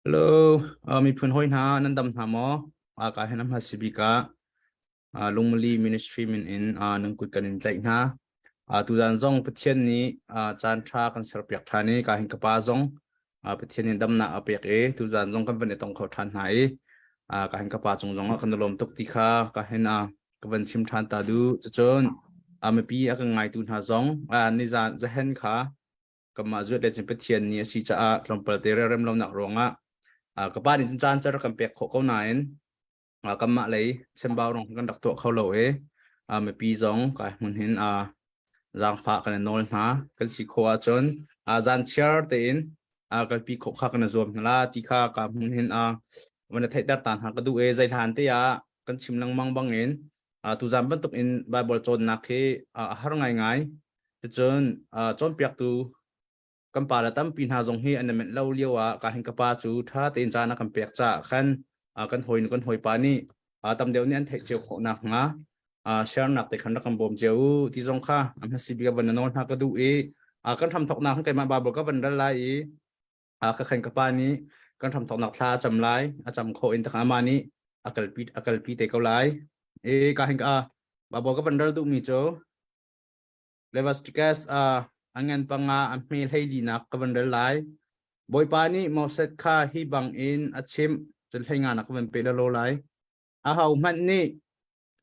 Hello, uh, miphun hawi hna nan dam hna maw? Uh, ka hin am hasi bik ah uh, Lungmali Ministry min in uh, nan kut kan in tlaih hna. Uh, tuzan zong Pathian nih uh, caan ṭha kan serpiak ṭhan i ka hin ka pa zong uh, Pathian nih damnak a pek i tuzan zong kan van i tong kho ṭhan hna i uh, ka hin ka pa cung zong ah kan i lawm tuk ti kha ka hin uh, ka van chim ṭhan ta duh. Cucun uh, mipi a kan ngaitu hna zong uh, nizan zahen kha kanmah zuat le cun Pathian ni a si caah tlawmpal te rem lonak ruangah ka pa nih cun caan cer kan pek khawh ko nain kanmah lei chembau rong kan rak tuah kho lo i mipi zong kai hmun hin zaangfah kan i nawl hna kan si khawh ahcun zan chiar tein kalpi khawh kha kan i zuam hna la ti kha ka hmun hin van i theihter ta hna ka duh i zeihlan te ah kan chim lengmang bangin tuzan bantuk in Bible cawnnak hi a har ngaingai. Cucun cawnpiaktu kan pa le tampi hna zong hi an i menh lo lio ah ka hin ka pa cu ṭha tein caan a kan pek caah khan kan hawinu kan hawipa nih tam deuh nih an theih cio khawh nakhnga share nak te khan rak kan bawm cio u ti zong kha an hmasi bik van nawl hna ka duh i kan hramthoknak keimah Bible ka van ral lai i ka khan ka pa nih kan hramthoknak thla a cam lai a cam khawh in tak ama nih a kalpi a kalpi te ko lai e ka hin ka Bible ka van ral duh mi cu Leviticus a ngan panga a hme hleili nak ka van rel lai Bawipa nih Moses kha hi bang in a chimh cun hlei nga nak ka van pe lo lai aho hmanh nih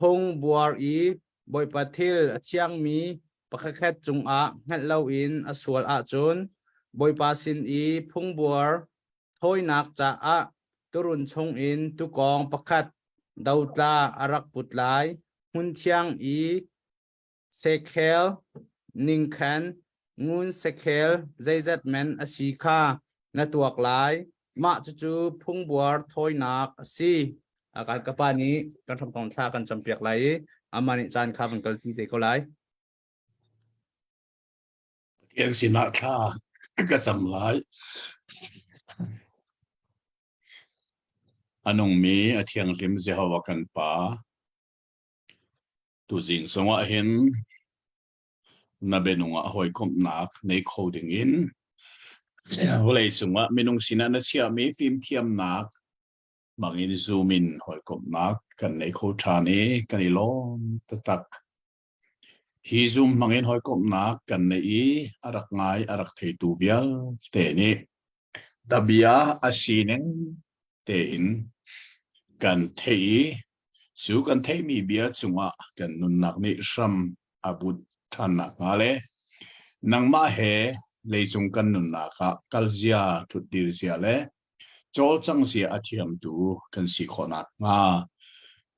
phung buar i Bawipa thil a thiangmi pakhatkhat cungah hngalh loin a sual ahcun Bawipa sin i phungbuar thawinak caah turun chungin tukawng pakhat dotla a rak put lai. Hmunthiang i Shekel ning khan ngun shekel zeizat men a si kha na tuak lai. Mah cucu phungbuar thawinak a si. Kan ka pa nih kan hramtong thla kan campiak lai i amah nih caan kha van kalpi te ko lai. Pathian sinah thla ka cam lai. A nungmi a thianghlim Jehovah kan Pa, Tuzing zongah hin na bianung ah hawikomhnak nei kho dingin vawlei cungah minung sinah na chiahmi fimthiamnak bangin zoom in hawikomhnak kan nei kho ṭhan i kan i lawm taktak. Hi zoom hmangin hawikomhnak kan nei i a rak ngai a rak theitu vialte nih na bia a sining tein kan theih i cu kan theihmi bia cungah kan nunnak nih hram a but ṭhan nakhnga le nangmah he leicung kan nunnak ah kalzia ṭhutdir zia le cawlcang zia a thiamtu kan si khawh nakhnga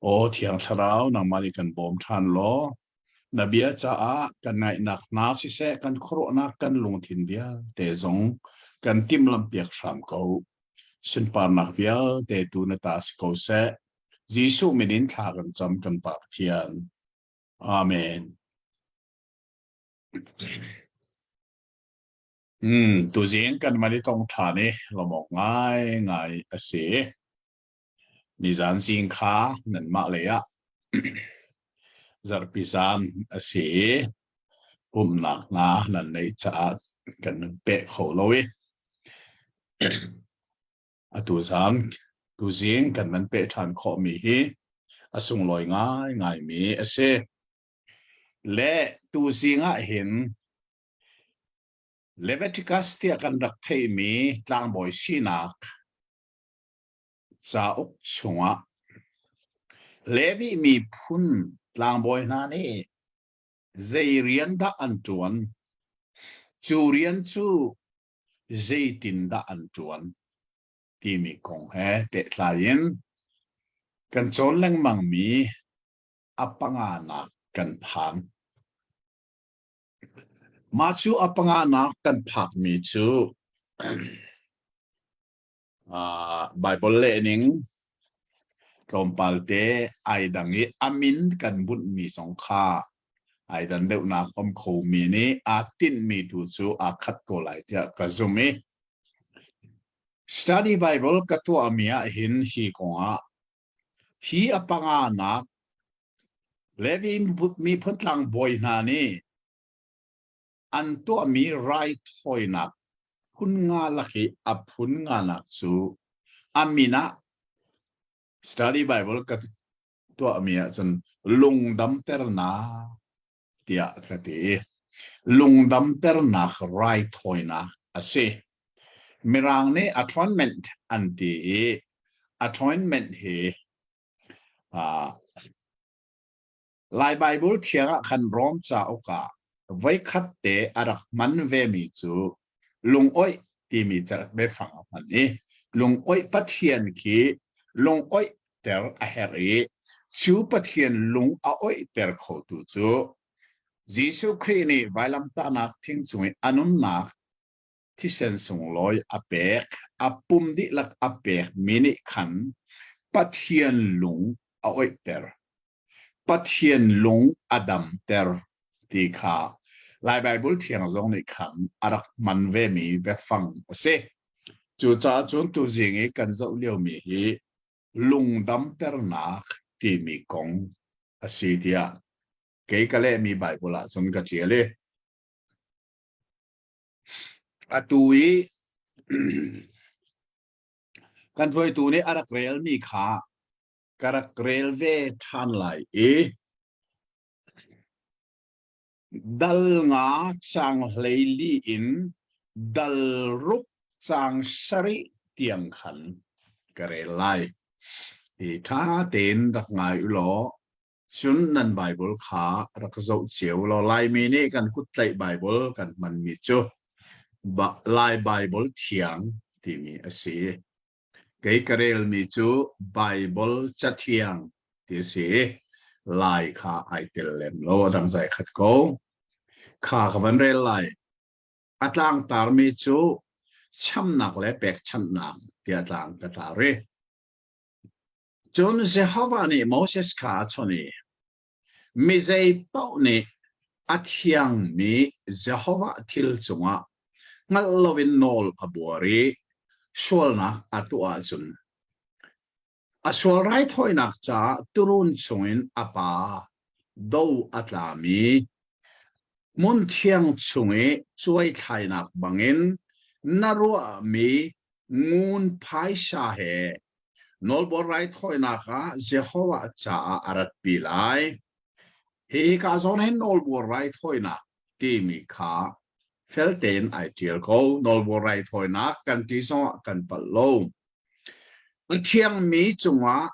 aw Thiang Thlarau nangmah nih kan bawm ṭhan law na bia caah kan ngaihnak hna siseh kan khuaruahnak kan lungthin vialte zong kan timhlamhpiak hram ko sunparnak vialte tu na ta si ko seh Jesuh min in thla kan cam kan Pa Pathian Amen Hmm, tuzing kan mali tong ṭhan i lawmawk ngai ngai a si. Nizan zing kha nanmah lei ah zarhpi zan a si i pumhnak hna nan neih caah kan peh kho lo i atu zan tuzing kan van peh ṭhan khawhmi hi a sunglawi ngaingaimi a si. Le tuzing ah hin Leviticus tiah kan rak theihmi tlangbawi sinak cauk chungah Levi miphun tlangbawi hna nih zei rian dah an ṭuan? Cu rian cu zeitindah an ṭuan? timi kong he pehtlai in kan cawn lengmangmi a panganak kan phan. Mah cu a panganak kan phakmi cu Baibal lehning tlawmpal te ai dang i a min kan bunhmi zong kha ai dan deuhnak um khomi nih aa tinhmi tu cu aa khat ko lai tiah ka zumh i Study Bible ka tuahmi ah hin hi kongah hi a panganak Levi miphun tlangbawi hna nih an tuahmi raithawinak phun nga lak i a phun nganak cu. A min ah Study Bible ka tuahmi ahcun lungdamternak tiah ka ti. Lungdamternak raithawinak a si. Mirang nih atonement an ti i atonement hi Lai Baibal thiang ah khan Rom cauk ah voikhat te a rak hman vemi cu lungoih timi biafang a hman i lungoih Pathian khi lungoihter a herh i cu Pathian lung a oihter khotu cu Jesuh Khrih nih vailamtahnak thing cung i a nunnak thisen sunglawi a pek, a pum dihlak a pekmi nih khan Pathian lung a oihter. Pathian lung a damter ti kha Lai Baibal Thiang zong nih khan a rak hman vemi biafang a si. Cucaah cun tuzing i kan zoh liomi hi lungdamternak timi kong a si tiah kei ka lehmi Baibal ah cun ka ṭial i atu i kan hruaitu nih a rak relmi kha ka rak rel ve ṭhan lai i dal nga cang 14 in dal ruk cang sarih tiang khan ka rel lai. Hi ṭha tein rak ngai u law cun nan Baibal kha rak zoh cio law Laimi nih kan kuttlaih Baibal kan hmanmi cu Lai Baibal Thiang timi a si. Kei ka relmi cu Baibal Cathiang ti a si i Lai kha ai tel lem lo, a dang zai khat ko. Kha ka van rel lai. A tlangtarmi cu chamnak le pekchanhnak tiah tlang ka tlar i Cun Jehovah nih Moses kha a chawnh i, Mi zei paoh nih a thiangmi Jehovah thil cungah hngalh loin nawl a buar i sualnak a tuah ahcun, a sual raithawinak caah tuurun chungin a pa do a tlami hmunthiang chung i cuaithlainak bangin na ruahmi ngun phaisa he nawlbuar raithawinak ah Jehovah caah a ratpi lai. Hi hika zawn hin nawlbuar raithawinak timi kha fel tein ai ṭial ko. Nawlbuar raithawinak kan ti zongah kan palh lo. A thiangmi cungah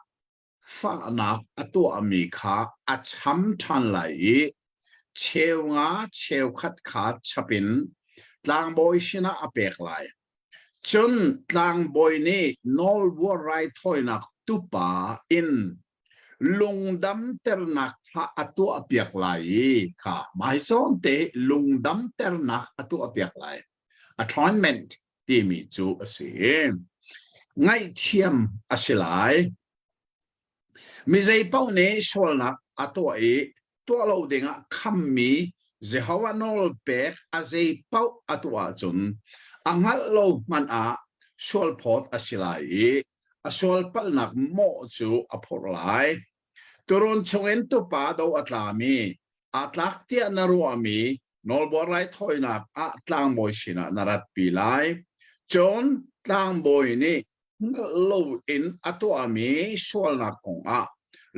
fahnak a tuahmi kha a cham ṭhan lai i cheu nga cheukhat kha chap in tlangbawi sinah a pek lai. Cun tlangbawi nih nawlbuar raithawinak tupa in lungdamternak kha a tuahpiak lai i kha hmaizon te lungdamternak a tuahpiak lai. Atonement timi cu a si. Ngaihthiam a si lai. Mi zeipaoh nih sualnak a tuah i tuah lo dingah khammi Jehovah nawl pek a zeipaoh a tuah ahcun a hngalh lo hmanh ah sualphawt a si lai i a sualpalhnak mawh cu a phurh lai. Tuurun chungin tupa do a tlami, aa tlak tiah na ruahmi nawlbuar raithawinak ah tlangbawi sinah na ratpi lai. Cun tlangbawi nih hngalh loin a tuahmi sualnak kongah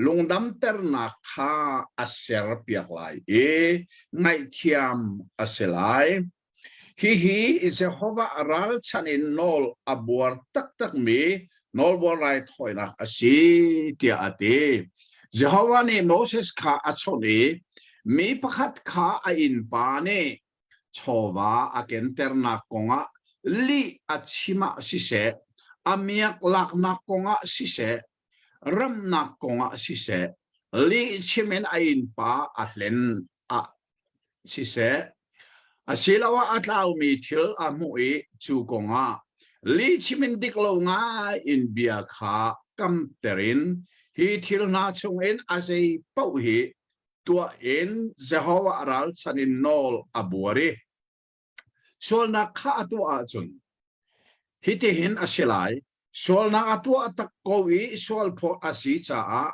lungdamternak kha a serpiak lai i ngaihthiam a si lai. Hihi Jehovah ralchanh in nawl a buar taktakmi nawlbuar raithawinak a si tiah a ti. Jehovah nih Moses kha a chawnh i mi pakhat kha a innpa nih chawva a kenternak kongah lih a chim ah siseh, a miak laknak kongah siseh, ramnak kongah siseh, lih chim in a innpa a hlen ah siseh, asiloah a tlaumi thil a hmuh i cu kongah lihchim in dik lo ngai in bia kha kamter in hi thil hna chungin a zei paoh hi tuah in Jehovah ralchan in nawl a buar i sualnak kha a tuah ahcun hitihin a si lai sualnak a tuah tak ko i sualphawt a si caah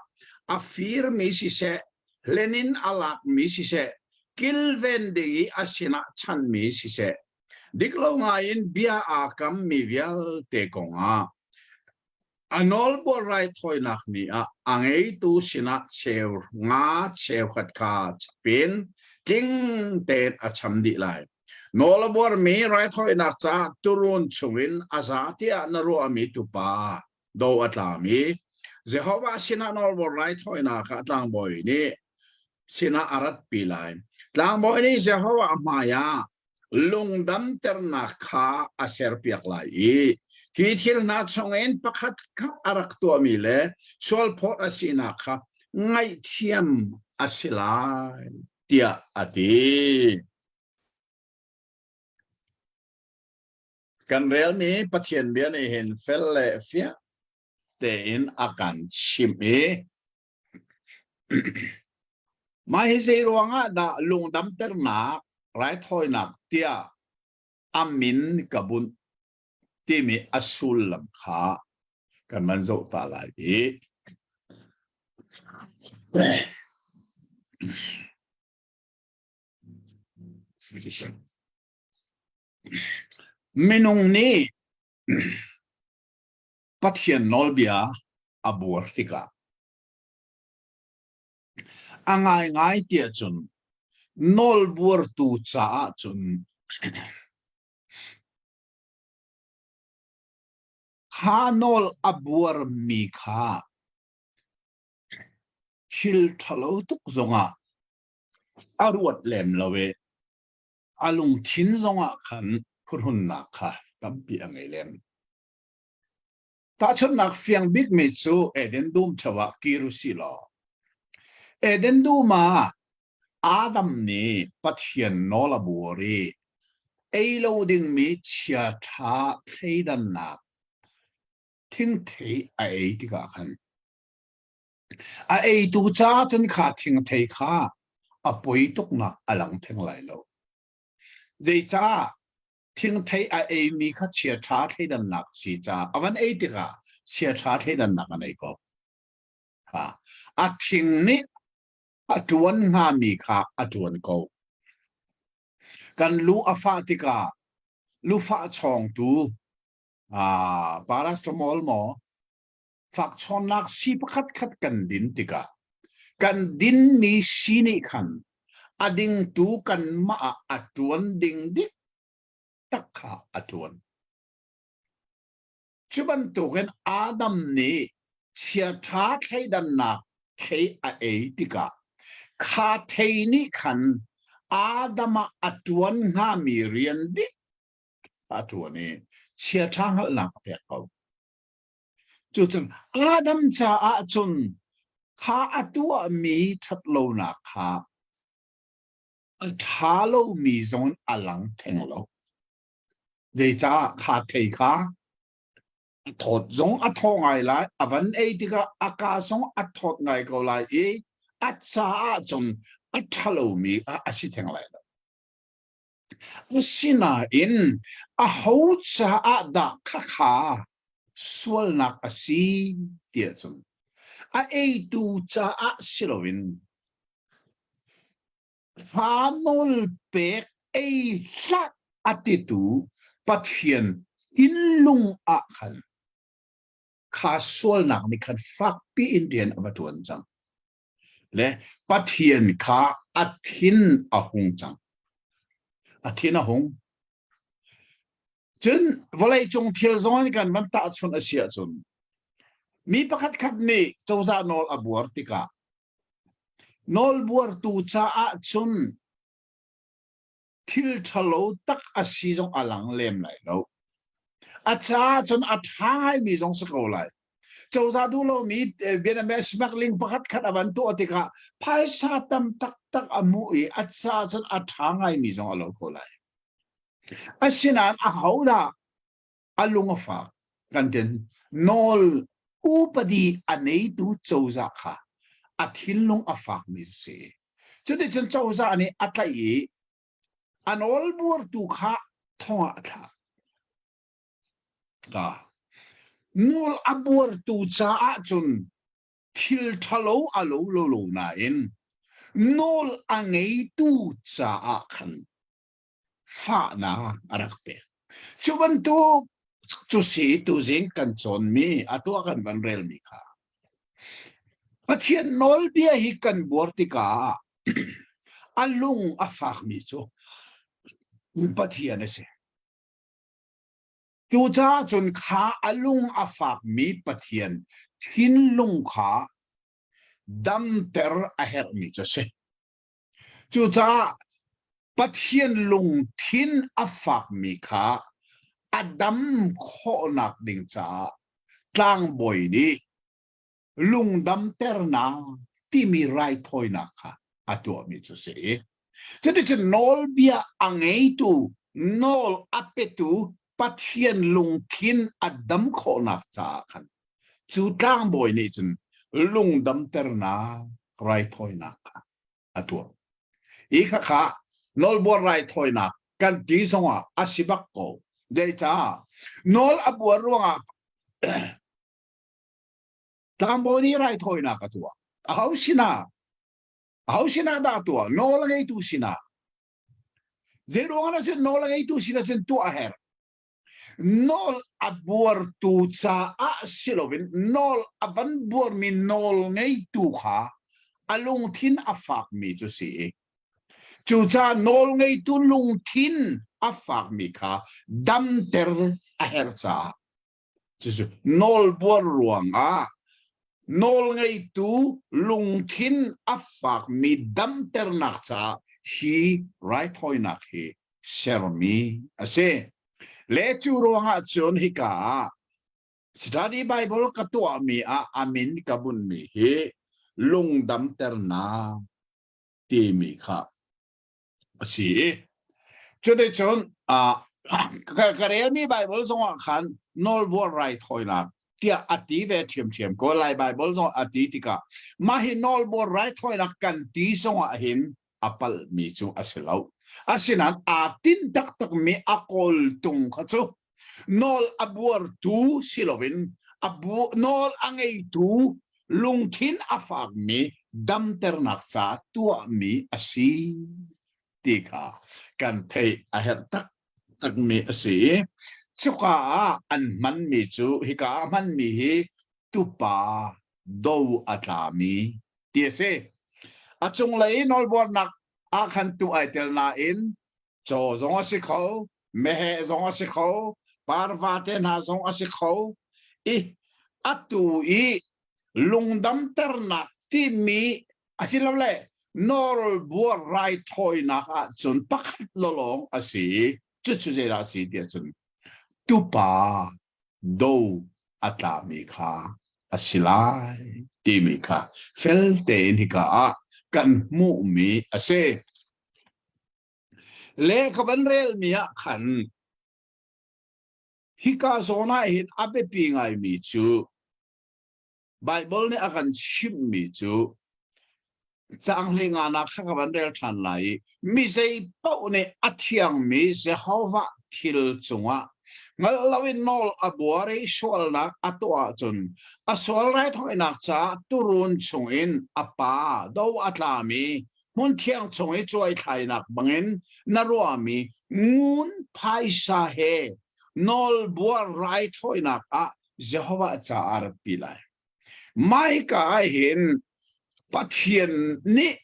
a firmi siseh hlen in a lakmi siseh kilven ding i a sinah chanmi siseh diklo ngai in bia aa kammi vialte kongah. A nawlbuar raithawinak ni ah a ngeitu sinah cheu nga cheukhat kha chapin tling tein a cham dih lai. Nawl a buarmi raithawinak caah tuurun chungin a za tiah na ruahmi tupa do a tlami Jehovah sinah nawlbuar raithawinak ah tlangbawi nih sinah a ratpi lai. Tlangbawi nih Jehovah hmaiah lungdamternak kha a serpiak lai i hi thil hna chungin pakhat kha a rak tuahmi le sualphawt a sinak kha ngaihthiam a si lai tiah a ti. Kan relmi Pathian bia nih hin fel le fiang tein a kan chimh i Mah hi zei ruangah dah lungdamternak raithawinak tiah a min ka bunh timi a sullam kha kan van zoh ta lai i minung nih Pathian nawlbia a buar tikah A ngaingai tiah cun nawlbuartu caah cun kha nawl a buarmi kha thil ṭhalo tuk zongah a ruat lem lo i a lungthin zongah khan phuhrunnak kha tampi a ngei lem. Tahchunhnak fiang bikmi cu Eden dum ṭheo ah kir u sih law Eden dum ah Adam nih Pathian nawl a buar i ei lo dingmi chiaṭha thleidannak thingthei a ei tikah khan a eitu ca cun kha thingthei kha a poi tuknak a lang theng lai lo. Zeicah thingthei a eimi kha chiaṭha thleidannak si caah a van ei tikah chiaṭha thleidannak a nei ko. Ha. A thing nih a ṭuan hngami kha a ṭuan ko. Kan lu a fah tikah lufah chawngtu ah paracetamol maw fak chawnnak si pakhat khat kan din tikah kan dinmi si nih khan a dingtu kanmah ah a ṭuan ding dik tak kha a ṭuan. Cu bantukin Adam nih chiaṭha thleidannak thei a ei tikah kha thei nih khan Adam ah a ṭuan hngami rian dik a ṭuan i chiaṭha hngalhnak a pek ko. Cucun Adam caah cun kha a tuahmi ṭhatlonak kha a ṭha lomi zong a lang theng lo. Zeicah kha thei kha a thawt zong a thaw ngai lai, a van ei tikah a ka zong a thawt ngai ko lai i a caah cun a ṭha lomi a si theng lai lo. Asinain aho caah dah khakha sualnak a si tiah cun a eitu caah si loin hla nawl pek ei hlah a titu Pathian thinlung ah khan kha sualnak nih khan fakpi in rian a va ṭuan cang. Le Pathian kha a thin a hung cang. A thin a hung. Cun vawleicung thil zong in kan van tahchunh a si ahcun mi pakhat khat nih cozah nawl a buar tikah nawlbuartu caah cun thil ṭhalo tak a si zong a lang lem lai lo. A caah cun a ṭha ngaimi zong si ko lai. Cozah duh lomi Vietnamese smuggling pakhat khat a van tuah tikah phaisa tam taktak a hmuh i a caah cun a ṭha ngaimi zong a lo ko lai. Asinain ahodah a lung a fak kan tin nawl upadi a neitu cozah kha a thinlung a fakmi si. Cuticun cozah nih a tlaih i a nawlbuartu kha thong ah a thlak. Ka nawl a buartu caah cun thil ṭhalo a lo lo lo nain nawl a ngeitu caah khan fahnak a rak pek. Cu bantuk Cu si tuzing kan cawnmi a tuah kan van relmi kha. Pathian nawlbia hi kan buar tikah a lung a fakmi cu Pathian a si. Cucaah cun kha a lung a fakmi Pathian thinlung kha damter a herhmi cu a si. Cucaah Pathian lungthin a fakmi kha a dam khawhnak ding caah tlangbawi nih lungdamternak timi raithawinak kha a tuahmi cu a si. Cuticun nawlbia a ngeitu, nawl a petu Pathian lungthin a dam khawhnak caah khan cu tlangbawi nih cun lungdamternak raithawinak kha a tuah. Hi khakha nawlbuar raithawinak kan ti zongah a si bak ko. Zeicah nawl a buar ruangah tlangbawi nih raithawinak a tuah. Aho sinah? Aho sinah dah a tuah? Nawl a ngeitu sinah. Zeiruang ah cun nawl a ngeitu sinah cun tuah a herh. Nawl a buartu caah si loin nawl a van buarmi nawl ngeitu kha a lungthin a fakmi cu si i cucaah nawl ngeitu lungthin a fakmi kha damter a herh caah cucu nawlbuar ruangah nawlngeitu lungthin a fakmi damternak caah hi raithawinak hi sermi a si. Le cu ruangah cun hika ah study Bible ka tuahmi ah a min ka bunmi hi lungdamternak timi kha a si i cuticun ka relmi Bible zongah khan nawlbuar raithawinak tiah a ti ve ṭhiamṭhiam ko. Lai Bible zong a ti tikah mah hi nawlbuar raithawinak kan ti zongah hin a palhmi cu a si lo. Asinain aa tinh taktakmi a kawltung kha cu nawl a buartu si loin a bu nawl a ngeitu lungthin a fakmi damternak caah tuahmi a si ti kha kan theih a herh taktakmi a si. Cuka ah an hmanmi cu hika ah hmanmi hi tupa do a tlami ti a si. A cunglei nawlbuarnak ah khan tu ai tel nain caw zong a si kho, meheh zong a si kho, parva te hna zong a si kho. I atu i lungdamternak timi asilole nawlbuar raithawinak ahcun pakhat lawlawng a si i cucu zeidah a si ti ahcun tupa do a tlami kha a si lai timi kha fel tein hika ah kan hmuhmi a si. Le ka van relmi ah khan hika zawn ah hin a biapi ngaimi cu Baibal nih a kan chimhmi cu caang hleingahnak kha ka van rel ṭhan lai i mi zei paoh nih a thiangmi Jehovah thil cungah hngalh loin nawl a buar i sualnak a tuah ahcun a sual raithawinak caah tuurun chungin a pa do a tlami hmunthiang chung i cuaithlainak bangin na ruahmi ngun phaisa he nawlbuar raithawinak ah Jehovah caah ratpi lai. Mahika ah hin Pathian nih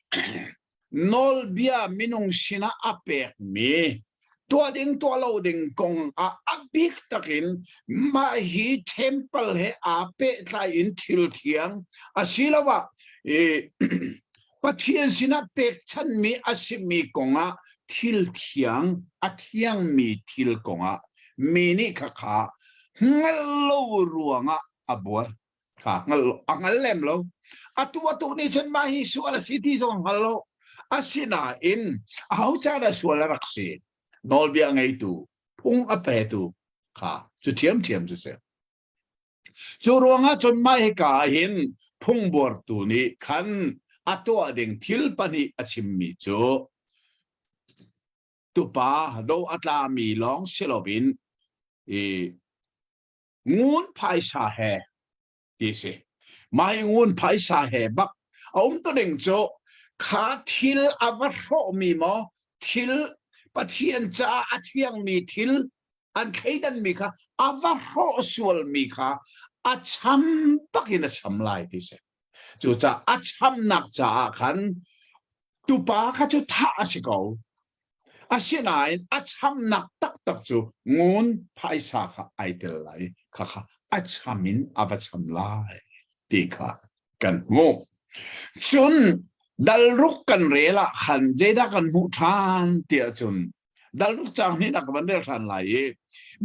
nawlbia minung sinah a pekmi tuah ding tuah lo ding kong ah a bik takin mah hi temple he aa pehtlai in thil thiang asiloah Pathian sinah pekchanhmi a simi kongah thil thiang a thiangmi thil kongah mi nih khakha hngalh lo ruangah a buar. Kha hngal a hngal lem lo. Atu atu nih cun mah hi sual a si ti zong hngal lo. Asinain aho ca dah sual a rak si? Nawlbia ngeitu, phung a petu kha cu ṭhiamṭhiam cu si. Cu ruangah cun mah hika ah hin phungbuartu nih khan a tuah ding thil pahnih a chimmi cu tupa do a tlami lawng si loin i ngun phaisa he ti si. Mah hi ngun phaisa he bak a um tu ding cu kha thil a va hrawhmi maw thil Pathian caah a thiangmi thil. An thleidanmi kha a va hrawh sualmi kha a cham bak in a cham lai ti si. Cucaah a chamnak caah khan tupa kha cu thah a si ko. Asinain a chamnak taktak cu ngun phaisa kha ai tel lai kha kha a cham in a va cham lai ti kha kan hmuh. Cun dalruk kan rel ah khan zeidah kan hmuh ṭhan tiah cun dalruk caang hnih nak van rel ṭhan lai i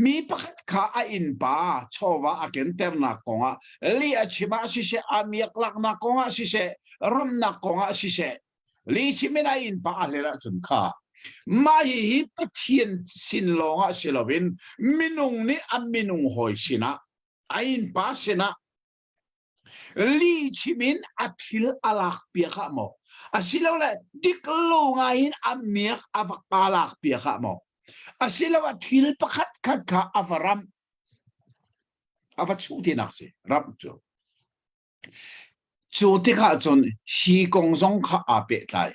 mi pakhat kha a innpa chawva a kenternak kongah li a chim ah siseh a miak laknak kongah siseh ramnak kongah siseh li chim in a innpa a hler ahcun kha mah hihi Pathian sin lawngah si loin minung nih a minung hawi sinah a innpa sinah Lihchim in a thil a lak piak ah maw asilole dik lo ngai in a miak a va a lak piak ah maw asiloah thil pakhat khat kha a va ramh a va chuh tinak si ramh cu cu tikah cun hi kong zong kha aa pehtlai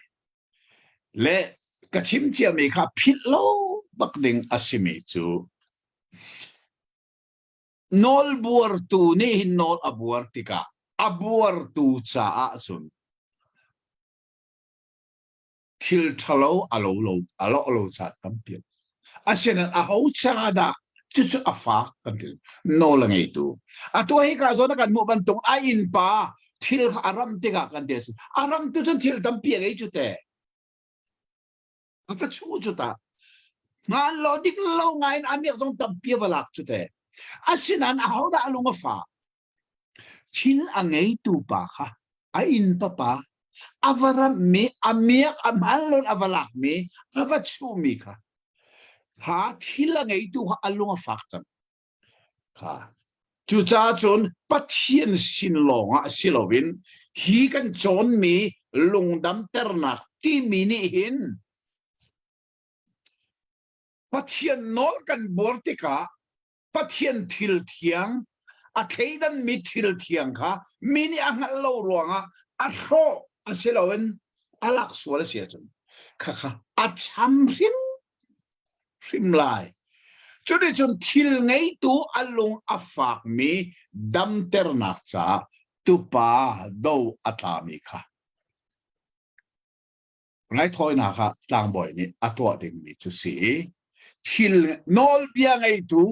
le ka chim ciami kha philh lo bak ding a simi cu Nawlbuartu nih hin nawl a buar tikah a buartu caah cun thil ṭhalo a lo lo a lawh lo caan tampi. Asinain aho caah dah cucu a fak kan ti nawl a ngeitu. Atu hika zawn a kan hmuh bantuk a innpa thil kha a ram tikah kan ti a si. A ram tu cun thil tampi a ngei cu te. A va chuh cu ta. Ngan lo dik lo ngai in a miak zong tampi a va lak cu te. Asinain ahodah a lung a fah? Thil a ngeitu pa kha a inn papa a va ramhmi a miak a hman lo a va lakmi a va chuhmi kha kha thil a ngeitu kha a lung a fak cang. Kha. Cucaah cun Pathian sin lawngah si loin hi kan cawnmi lungdamternak timi nih hin Pathian nawl kan buar tikah Pathian thil thiang a thleidanmi thil thiang kha mi nih a hngalh lo ruangah a hrawh a si loin a lak sual a si ahcun khakha a cham hrim hrim lai. Cuticun thil ngeitu a lung a fakmi damternak caah tupa do a tlami kha raithawinak ah tlangbawi nih a tuah dingmi cu si i thil nawlbia ngeitu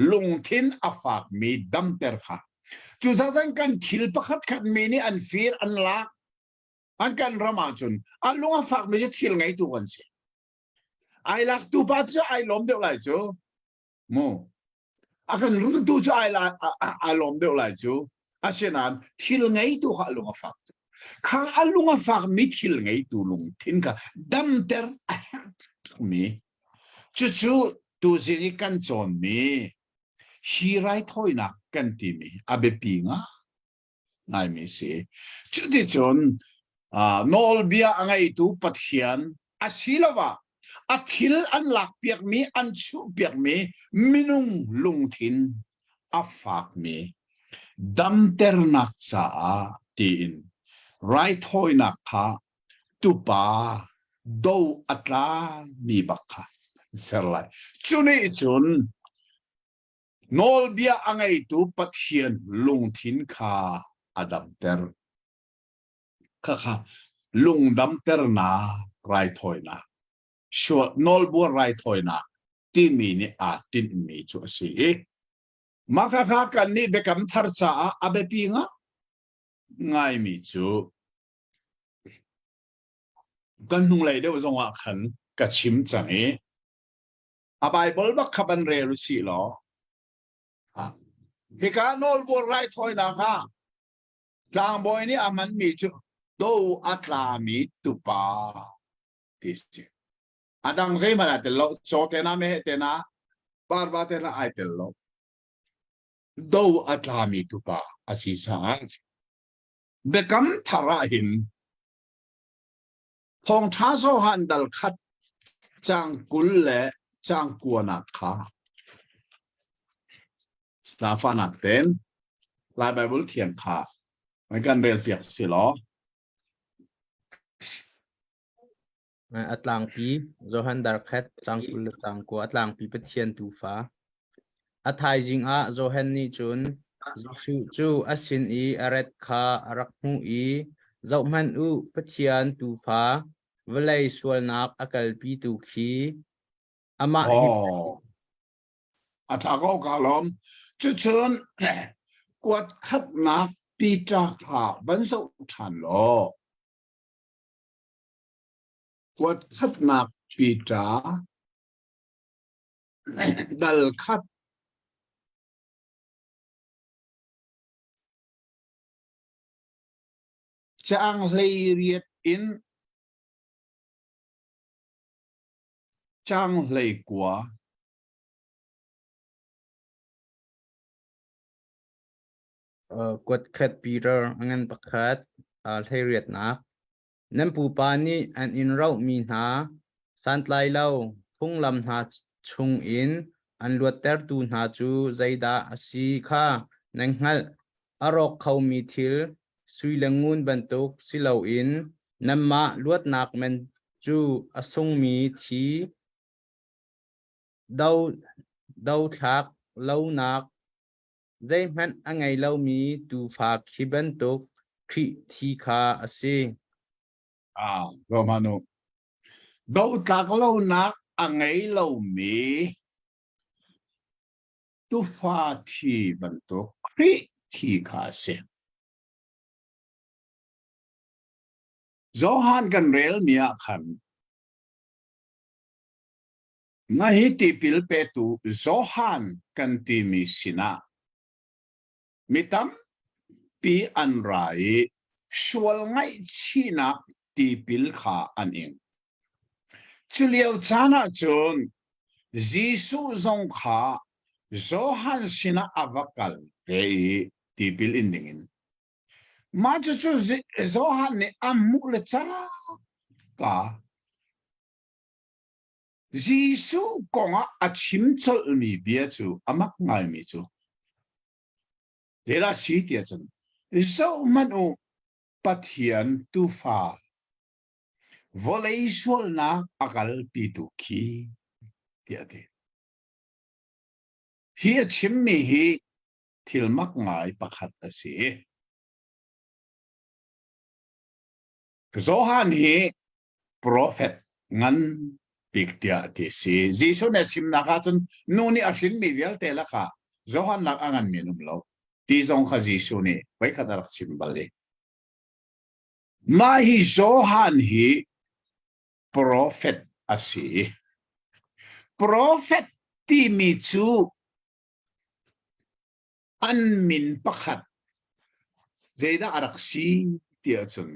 lungthin a fakmi damter kha cucaah kan thil pakhat khat mi nih an fir an lak an kan ram ahcun a lung a fakmi cu thil ngeitu kan si Ai lak tu pa cu ai lawm deuh lai cu. Mu. A kan runtu cu ai la ai lawm deuh lai cu. Asinain thil ngeitu kha a lung a fak. Kha a lung a fak mi thil ngeitu lungthin kha damter a herh mi. Cucu tuzing i kan cawnmi hi raithawinak kan timi a biapi nga ngaimi si. Cuticun nawlbia a ngeitu Pathian asiloah a thil an lakpiakmi an chuhpiakmi minung lungthin a fakmi damternak caah tiin raithawinak kha tupa do a tlami bak kha ser lai. Cu nih cun Nawlbia a ngeitu Pathian lungthin kha a damter. Khakha lungdamternak raithawinak, nawlbuar raithawinak timi nih aa tinhmi cu a si i mah khakha kannih biakam thar caah a biapi ngaimi cu kan hnunglei deuh zongah khan ka chim cang i A Baibal bak kha van rel u sih law hika nawlbuar raithawinak ah tlangbawi nih a hmanmi cu do a tlami tupa ti si. A dang zeihmanh ai tel lo. Caw te na meheh te na parva te na ai tel lo. Do a tlami tupa a si caah biakam thar ah hin Thawngṭha Johan dal khat caang 20 le caang kuanak kha Lafanak ten Lai Baibal thiang kha kan kan rel piak si law. A tlangpi Johan dar khat caang 20 le caang kua a tlangpi Pathian tuufa. A thaizing ah Johan nih cun Jesuh cu a sin i a rat kha a rak hmuh i, Zohhmanh u, Pathian Tuufa, vawlei sualnak a kalpitu khi, amah hi Oh, a ṭha ko ka lawm. Cucun kuat khatnak Peter kha van zoh ṭhan law kuat khatnak Peter dal khat caang 18 in caang 19. Kuat khat Peter a ngan pakhat hleiriatnak. Nan pupa nih an in rohmi hna santlai lo phunglam hna chungin an luattertu hna cu zeidah a si kha nan hngalh. A rawk khomi thil sui le ngun bantuk si loin nanmah luatnak man cu a sungmi thi dothlak lonak zeihmanh a ngei lomi tuufa khi bantuk Khrih thi kha a si. Ah, Romanu. Dotlak lonak a ngei lomi tufa thi bantuk Khrih thi kha a si. Johan kan relmi ah khan Na hi tipil petu Johan kan timi sinah mi tampi an ra i sual ngaihchihnak tipil kha an ing. Culio caan ah cun Jesuh zong kha Johan sinah a va kal ve i tipil in dingin. Mah cucu Johan nih a hmuh le cangka Jesuh kongah a chim colhmi bia cu a mak ngaimi cu zeidah a si tiah cun zohhmanh u Pathian tuufa vawlei sualnak a kalpitu khi tiah a ti. Hi a chimmi hi thil mak ngai pakhat a si. Johan hi profet ngan bik tiah ti si. Jesuh nih a chimnak ahcun nu nih a hrinmi vialte lakah Johan nak a nganmi an um lo ti zong kha Jesuh nih voikhat a rak chim bal i. Mah hi Johan hi profet a si. Profet timi cu an min pakhat zeidah a rak si ti ahcun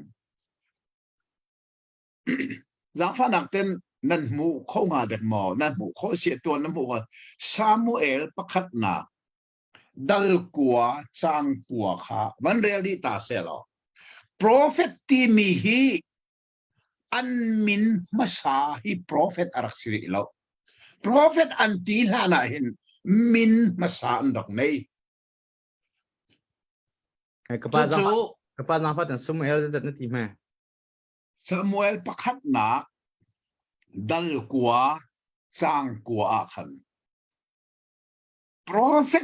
Zaangfahnak ten nan hmu kho hnga dek maw? Nan hmuh khawh si tuan nan hmuh kho. Samuel pakhatnak dal kua cang kua kha van rel dih ta se law. Prophet timi hi an min hmasa hi prophet a rak si rih lo. Prophet an ti hlan ah hin min hmasa an rak nei. Cucu ka pa zaangfah tan Samuel na ti hme. Samuel pakhatnak dal kua cang kua ah khan profet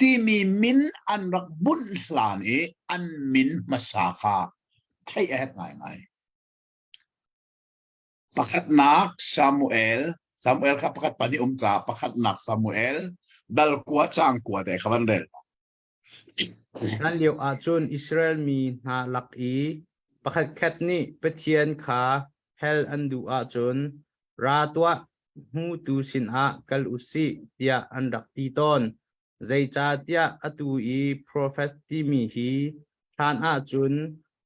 timi min an rak bunh hlan i an min hmasa kha theih a herh ngaingai. Pakhatnak Samuel Samuel kha pakhat pa nih um caah pakhatnak Samuel dal kua cang kua te kha van rel. Hlan lio ahcun Israel mi hna lak i pakhatkhat nih Pathian kha hal an duh ahcun, Ra tuah, hmutu sinah kal u sih, tiah an rak ti tawn. Zeicahtiah atu i profet timi hi hlan ahcun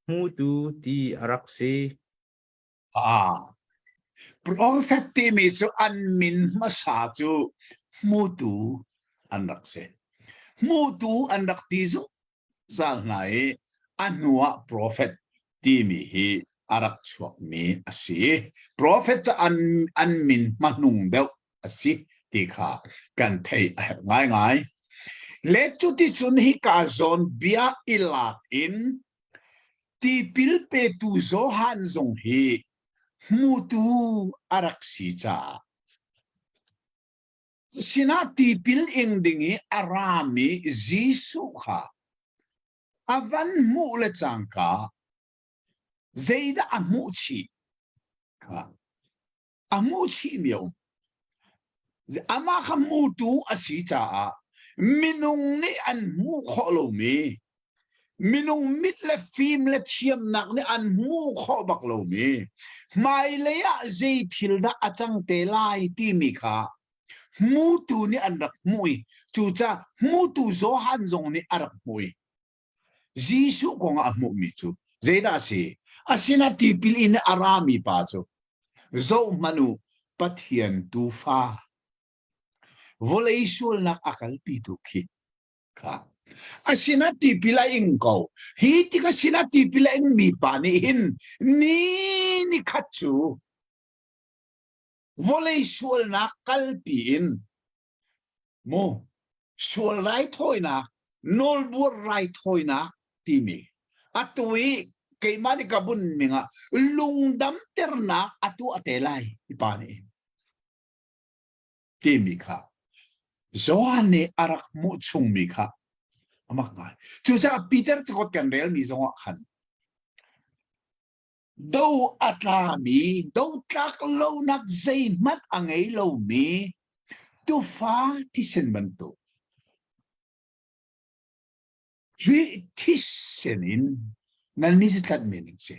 hmutu ti a rak si. Ah, profet timi cu an min hmasa cu hmutu an rak si. Hmutu an rak ti zungzal hna i a hnuah profet timi hi a rak chuakmi a si. Profet cu an, an min hmahnung deuh a si ti kha kan theih a herh ngaingai. Le cuticun hika zawn bia i lak in Tipil petu Johan zong hi hmutu a rak si caah. Sinah tipil ing ding i a rami Jesuh kha a van hmuh le cangka zeidah a hmuh chih kha a hmuh chihmi a um. Amah kha hmutu a si caah minung nih an hmuh khawh lomi minung mit le fim le thiamnak nih an hmuh khawh bak lomi hmailei ah zei thil dah a cang te lai timi kha hmutu nih an rak hmuh i cucaah hmutu Johan zong nih a rak hmuh i Jesuh kong ah a hmuhmi cu zeidah a si? A sinah tipil in a rami pa cu zohhmanh u Pathian tuufa vawlei sualnak a kalpitu khi kha a sinah tipil a ing ko. Hi tik a sinah tipil a ingmi pa nih hin ni ni khat cu vawlei sualnak kalpi in mu sual raithawinak nawlbuar raithawinak timi atu i keimah nih ka bun ning ah lungdamternak atu a te lai ti pa nih timi kha Johan nih a rak hmuh chungmi kha a mak ngai. Cucaah Peter cakuat kan relmi zongah khan do a tlami do tlak lonak zeihmanh a ngei lomi tufa thisen bantuk Khrih thisen in nannih cu tlanhmi nan si.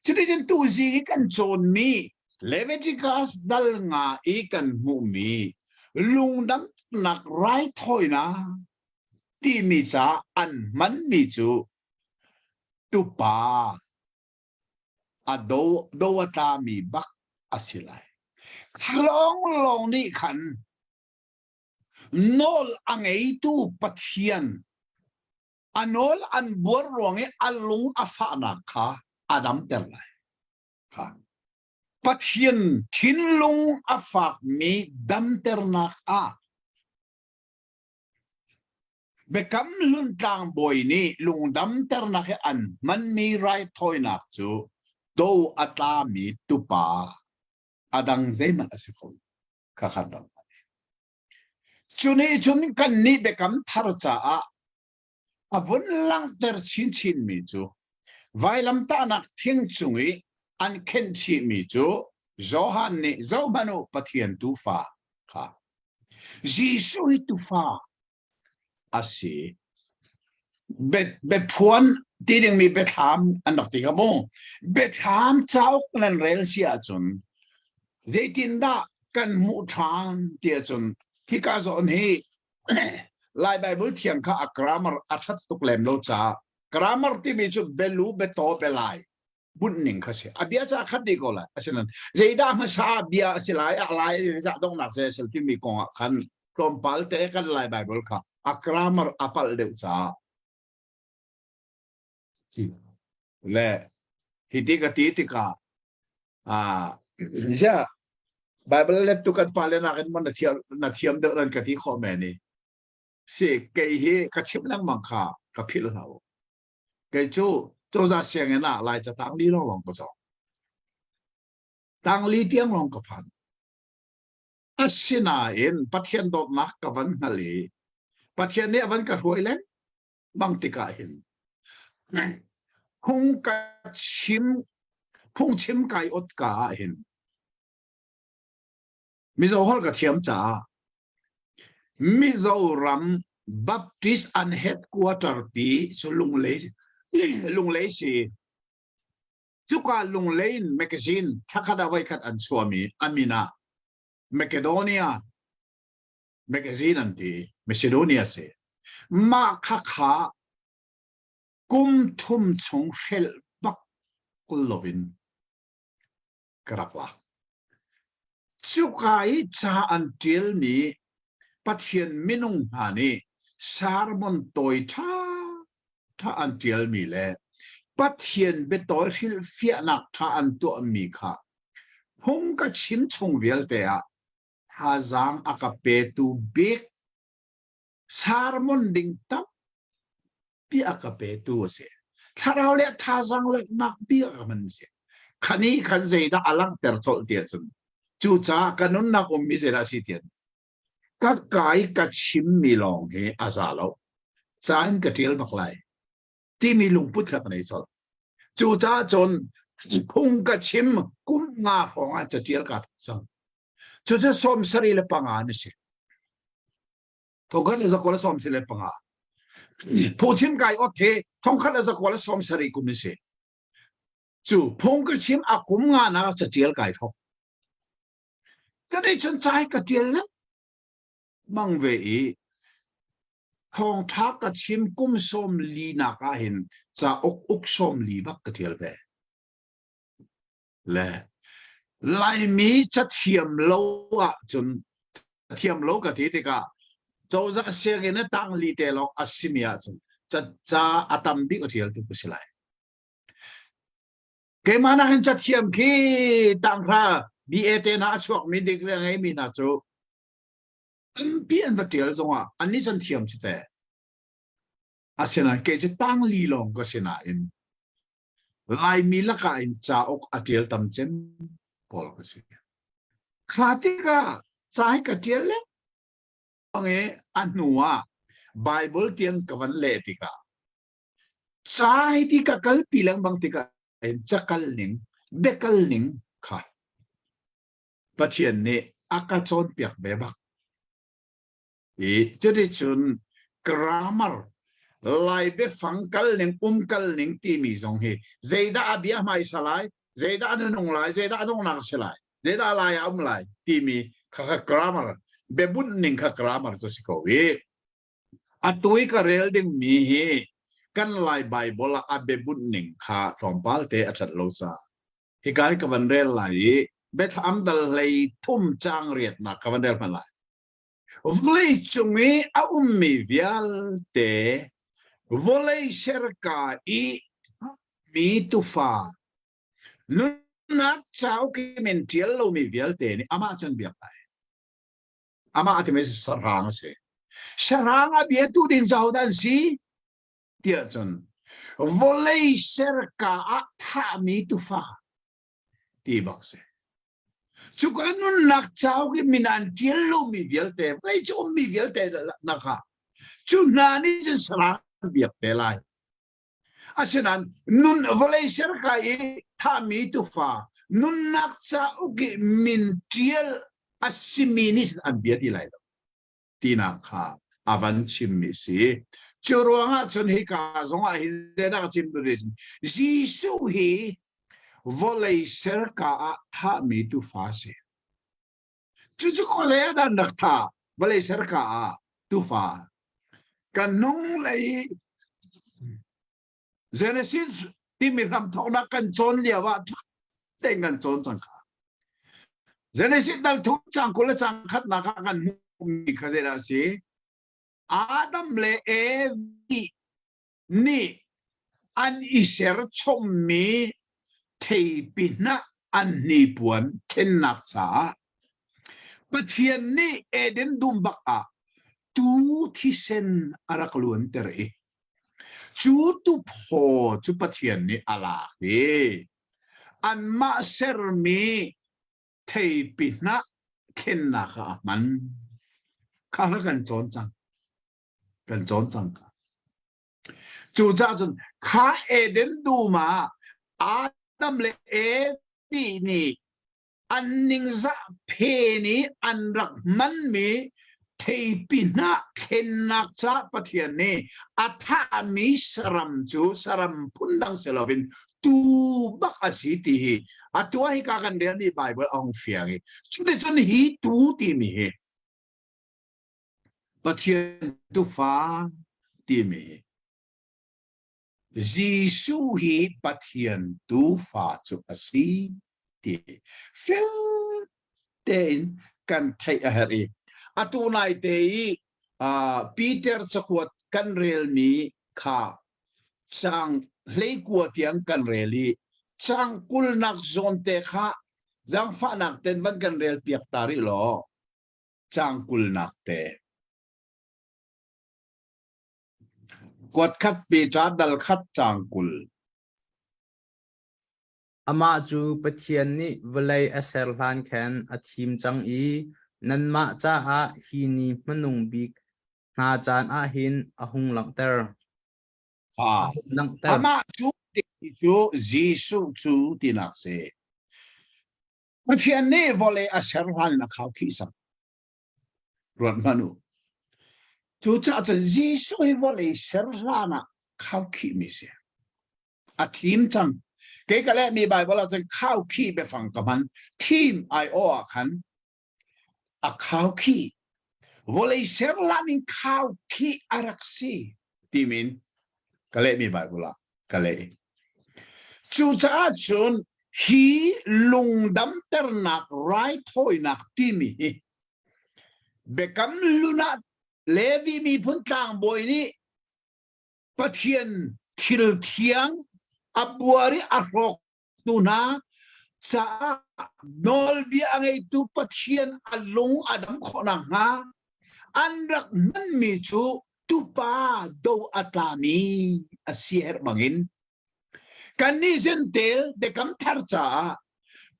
Cuticun tuzing i kan cawnmi Leviticus dal nga i kan hmuhmi lungdamnak raithawinak timi ca an hmanmi cu tupa a do, do a tlami bak a si lai. Lawnglawng nih khan nawl a ngeitu Pathian a nawl an buar ruang i a lung a fahnak kha a damter lai. Kha. Pathian thinlung a fakmi damternak ah Biakam Hlun tlangbawi nih lungdamternak he an hmanmi raithawinak cu do a tlami tupa a dang zeihmanh a si kho kha khan ram. Cu nih cun kannih biakam thar caah a vun langhter chinchinmi cu vailamtahnak thing cung i an khenh chihmi cu Johan nih zohhmanh u Pathian tuufa kha Jesuh hi tuufa a si. Biaphuan ti dingmi biathlam an rak ti kha mu. Biathlam cauk nan rel si ahcun zeitindah kan hmuh ṭhan ti ahcun hika zawn hi Lai Bible thiang kha a grammar a ṭhat tuk lem lo caah grammar timi cu belu betaw belai bunh ning kha si a bia ca khat dih ko lai asinain zeidah hmasa bia a si lai a lai zah donghnak zei a si timi kong ah khan tlawmpal te kan lai Bible kha a grammar a palh deuh caah le hi ti ka ti tikah ah ja Bible let tu kan pa le nakin mon na thiam na thiam deuh ran ka ti khawh men ni si kei hi ka chim lengmang kha ka philh hlah u Kei cu cozah sianginn ah Laica tangli lawnglawng ka cawng. Tangli tiang lawng ka phan. Asinain Pathian dawtnak ka van hngal i Pathian nih a van ka hruai lengmang tikah hin phung ka chim phungchim kai ot ka ah hin Mizo holh ka thiam caah Mizoram Baptist an headquarter pi cu Lunglei Lunglei si. Cuka Lunglei in magazine thlakhat ah voikhat an chuahmi a min ah Macedonia magazine an ti. Macedonia si. Mah khakha kum thum chung hrelh bak kul loin ka rak lak. Cuka i ca an ṭialmi Pathian minung hna nih sermon tawi ṭhaṭha an ṭialmi le Pathian biatawi hrilhfiahnak ṭha an tuahmi kha phung ka chim chung vialte ah thazaang a ka petu bik sermon ding tam pi a ka petu a si. Thlarau le thazaang leknak bi a ka hman si. Khani khan zeidah a langhter colh ti ahcun cucaah ka nunnak ummi zeidah a si tian. Ka kai ka chimmi lawng hi a za lo. Ca in ka ṭial bak lai. Timi lungput kha ka nei colh. Cucaah cun phung ka chim kum nga hrawng ah caṭial kaa thawk cang. Cucu 75 na si. 1975. Phungchim kai ot hi 1970 kum ni si. Cu phung ka chim a kum nga na caṭial kai thawk. Ka nih cun ca hi ka ṭial lengmang ve i thawngṭha ka chim kum 40 nak ah hin cauk uk 40 bak ka ṭial ve. Le Laimi cathiam lo ahcun cathiam lo ka ti tikah cozah sianginn a tang li te lawng a simi ahcun ca, ca a tam bik a ṭialtu ka si lai. Keimah nakin cathiam khi tanghra BA te hna a chuakmi degree a ngeimi hna cu tampi an va ṭial zongah annih cu an thiam cu teh. Asinain kei cu tangli lawng ka si nain Laimi lakah in cauk a ṭial tam cem pawl ka si. Kha tikah ca hi ka ṭial lengmang i a hnu ah Bible tiang ka van leh tikah Ca hi ti ka kalpi lengmang tikah hin cakal ning, biakal ning kha Pathian nih a ka cawnpiak ve bak. I cuticun grammar Lai biafang kal ning, um kal ning timi zong hi zeidah a bia hmaisa lai, zeidah a nung lai, zeidah a donghnak a si lai, zeidah a lai ah a um lai timi kha kha grammar biabunh ning kha grammar cu si ko i Atu i ka rel dingmi hi kan Lai Baibal ah a biabunh ning kha tlawmpal te a ṭhat lo caah hika hi ka van rel lai i Biathlam dal 33 caang riatnak ka van rel hmanh lai. Vawlei cung i a ummi vialte vawlei serka i mi tufa nunnak cauk i min ṭial lomi vialte nih amah cu an biak lai. Amah a timi sahrang a si. Sahrang a biatu ding cu ahodah an si? Tiah cun vawlei serka ah thahmi tufa ti bak si. Cuka nunnak cauk i min an ṭial lomi vialte, vawlei cu ummi vialte nak ah cu hna nih cun sahrang an biak te lai. Asinain nun vawlei serka i thahmi tufa nunnak cauk i min ṭial a simi nih an bia ti lai lo tinak kha a van chimmi si. Cu ruangah cun hika zongah hi zeidah ka chim duh Jesuh hi vawlei serka ah thahmi tufa si. Cucu khualei ah dah an rak thah? Vawlei serka ah tufa. Kan hnung lei Genesis timi hramthawknak kan cawn lio ah tein kan cawn cang kha. Genesis dal thum cang 20 le cang khatnak ah kan hmuhmi kha zeidah a si? Adam le Evi nih an i serchommi theipi hnah an hnipuan thlennak caah Pathian nih Eden dum bak ah tuu thisen a rak luanter i cu tuphaw cu Pathian nih a lak i anmah sermi theipi hnah thlennak ah a hman. Kha kan cawn cang. Kan cawn cang ka. Cucaah cun kha Eden dum ah Adam le Evi nih an ningzah phen i an rak hmanmi theipi hnah thlennak caah Pathian nih a thahmi saram cu saram phundang si loin tuu bak a si ti hi atu ah hika kan relmi Baibal a hung fiang i cuticun hi tuu timi hi Pathian tufa timi Jesuh hi Pathian tufa cu a si ti fel tein kan theih a herh i atu nai te i Peter cakuat kan relmi kha cang 19 tiang kan rel i cang kulnak zawn te kha zaangfahnak ten van kan rel piak ta rih law Caang kulnak te. Kuat khat Peter dal khat caang 20. Amah cu Pathian nih vawlei a ser hlan khan a thim cang i Nanmah caah hi ni hmanung bik hna caan ah hin a hung langhter. Ha. Amah cu ti cu Jesuh cu tinak si. Pathian nih vawlei a ser hlan in a khaukhih sak. Ruat hmanh u. Cucaah cun Jesuh hi vawlei ser hlan ah khaukhihmi si. A thim cang. Kei ka lehmi Bible ah cun khaukhih biafang ka hman. Thim ai aw ah khan a khaukhih. Vawlei ser hlan in khaukhih a rak si timin ka lehmi Bible ah ka leh. Cucaah cun hi lungdamternak raithawinak timi hi Biakam Hlun ah Levi miphun tlangbawi nih Pathian thil thiang a buar i a hrawktu hna caah nawlbia a ngeitu Pathian a lung a dam khawh nakhnga an rak hmanmi cu tupa do a tlami a si herh bangin Kannih Zentel biakam thar caah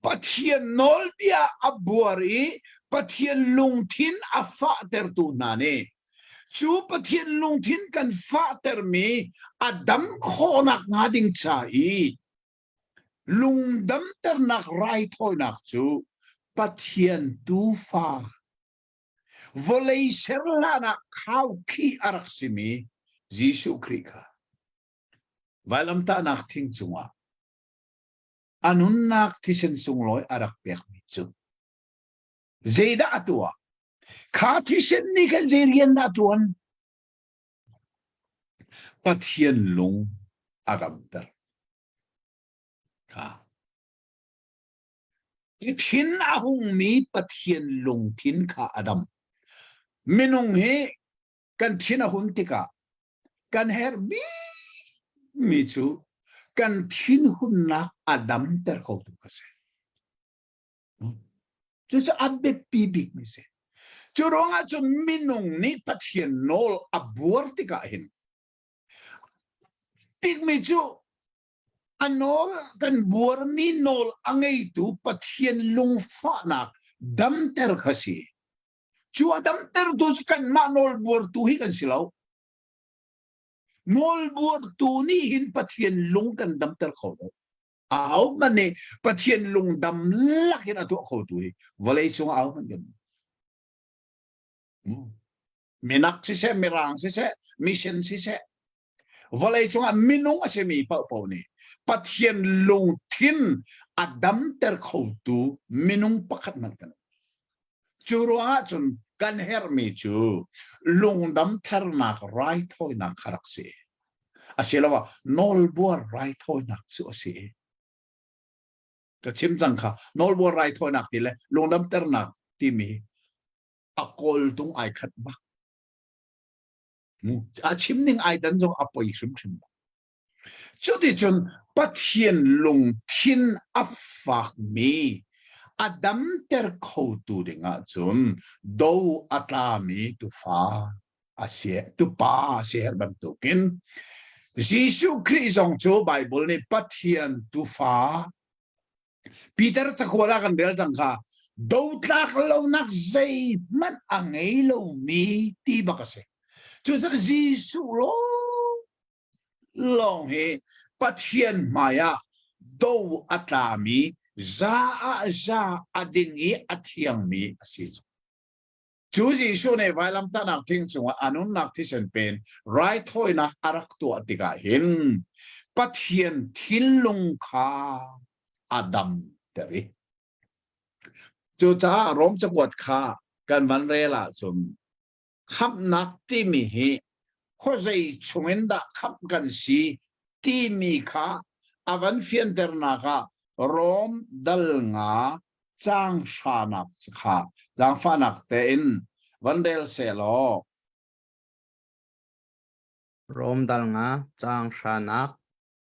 Pathian nawlbia a buar i Pathian lungthin a fahtertu hna nih cu Pathian lungthin kan fahtermi a dam khawhnak hnga ding ca i lungdamternak raithawinak cu Pathian tuufa vawlei ser hlan ah khaukhih a rak simi Jesuh Khrih kha Vailamtahnak thing cungah a nunnak thisen sunglawi a rak pekmi cu zeidah a tuah? Kha thisen nih khan zei rian dah a ṭuan? Pathian lung a ramter. Kha. I thin a hungmi Pathian lungthin kha a dam. Minung hi kan thin a hun tikah kan herh bikmi cu kan thinhunnak a damter khotu ka si. Cucu a biapi bikmi si. Cu ruangah cun minung nih Pathian nawl a buar tikah hin bikmi cu a nawl kan buarmi nawl a ngeitu Pathian lungfahnak damter kha si. Cu a damtertu cu kanmah nawlbuartu hi kan si lo. Nawlbuartu nih hin Pathian lung kan damter kho lo. Ahohmanh nih Pathian lung dam lakin a tuah khotu hi vawlei cungah ahohmanh kan Minak siseh, mirang siseh, mission siseh, vawlei cungah minung a simi paohpaoh nih Pathian lungthin a damter khotu minung pakhat hmanh kan Cu ruangah cun kan herhmi cu lungdamthernak raithawinak kha rak si. Asiloah nawlbuar raithawinak cu a si. Ka chim cang kha nawlbuar raithawinak ti le lungdamternak timi a kawltung ai khat bak. A chim ning ai dan zong a poi hrimhrim lo. Cuticun Pathian lungthin a fakmi a damter khotu dingah cun do a tlami tufa a si tupa a si herh bantukin Jesuh Khrih zong cu Bible nih Pathian tufa Peter cakuat ah kan rel cang kha dotlak lonak zeihmanh a ngei lomi ti bak a si. Cucaah Jesuh lawng hi Pathian hmai ah do a tlami za ah za a ding i a thiangmi a si cang. Cu Jesuh nih vailamtahnak thing cungah a nunnak thisen pen raithawinak a rak tuah tikah hin Pathian thinlung kha a damter i cucaah Rom cakuat kha kan van rel ahcun khamhnak timi hi khuazei chungin dah khamh kan si timi kha a van fianternak ah Rom dal nga caang hranak kha zaangfahnak tein van rel seh law. Rom dal nga caang hranak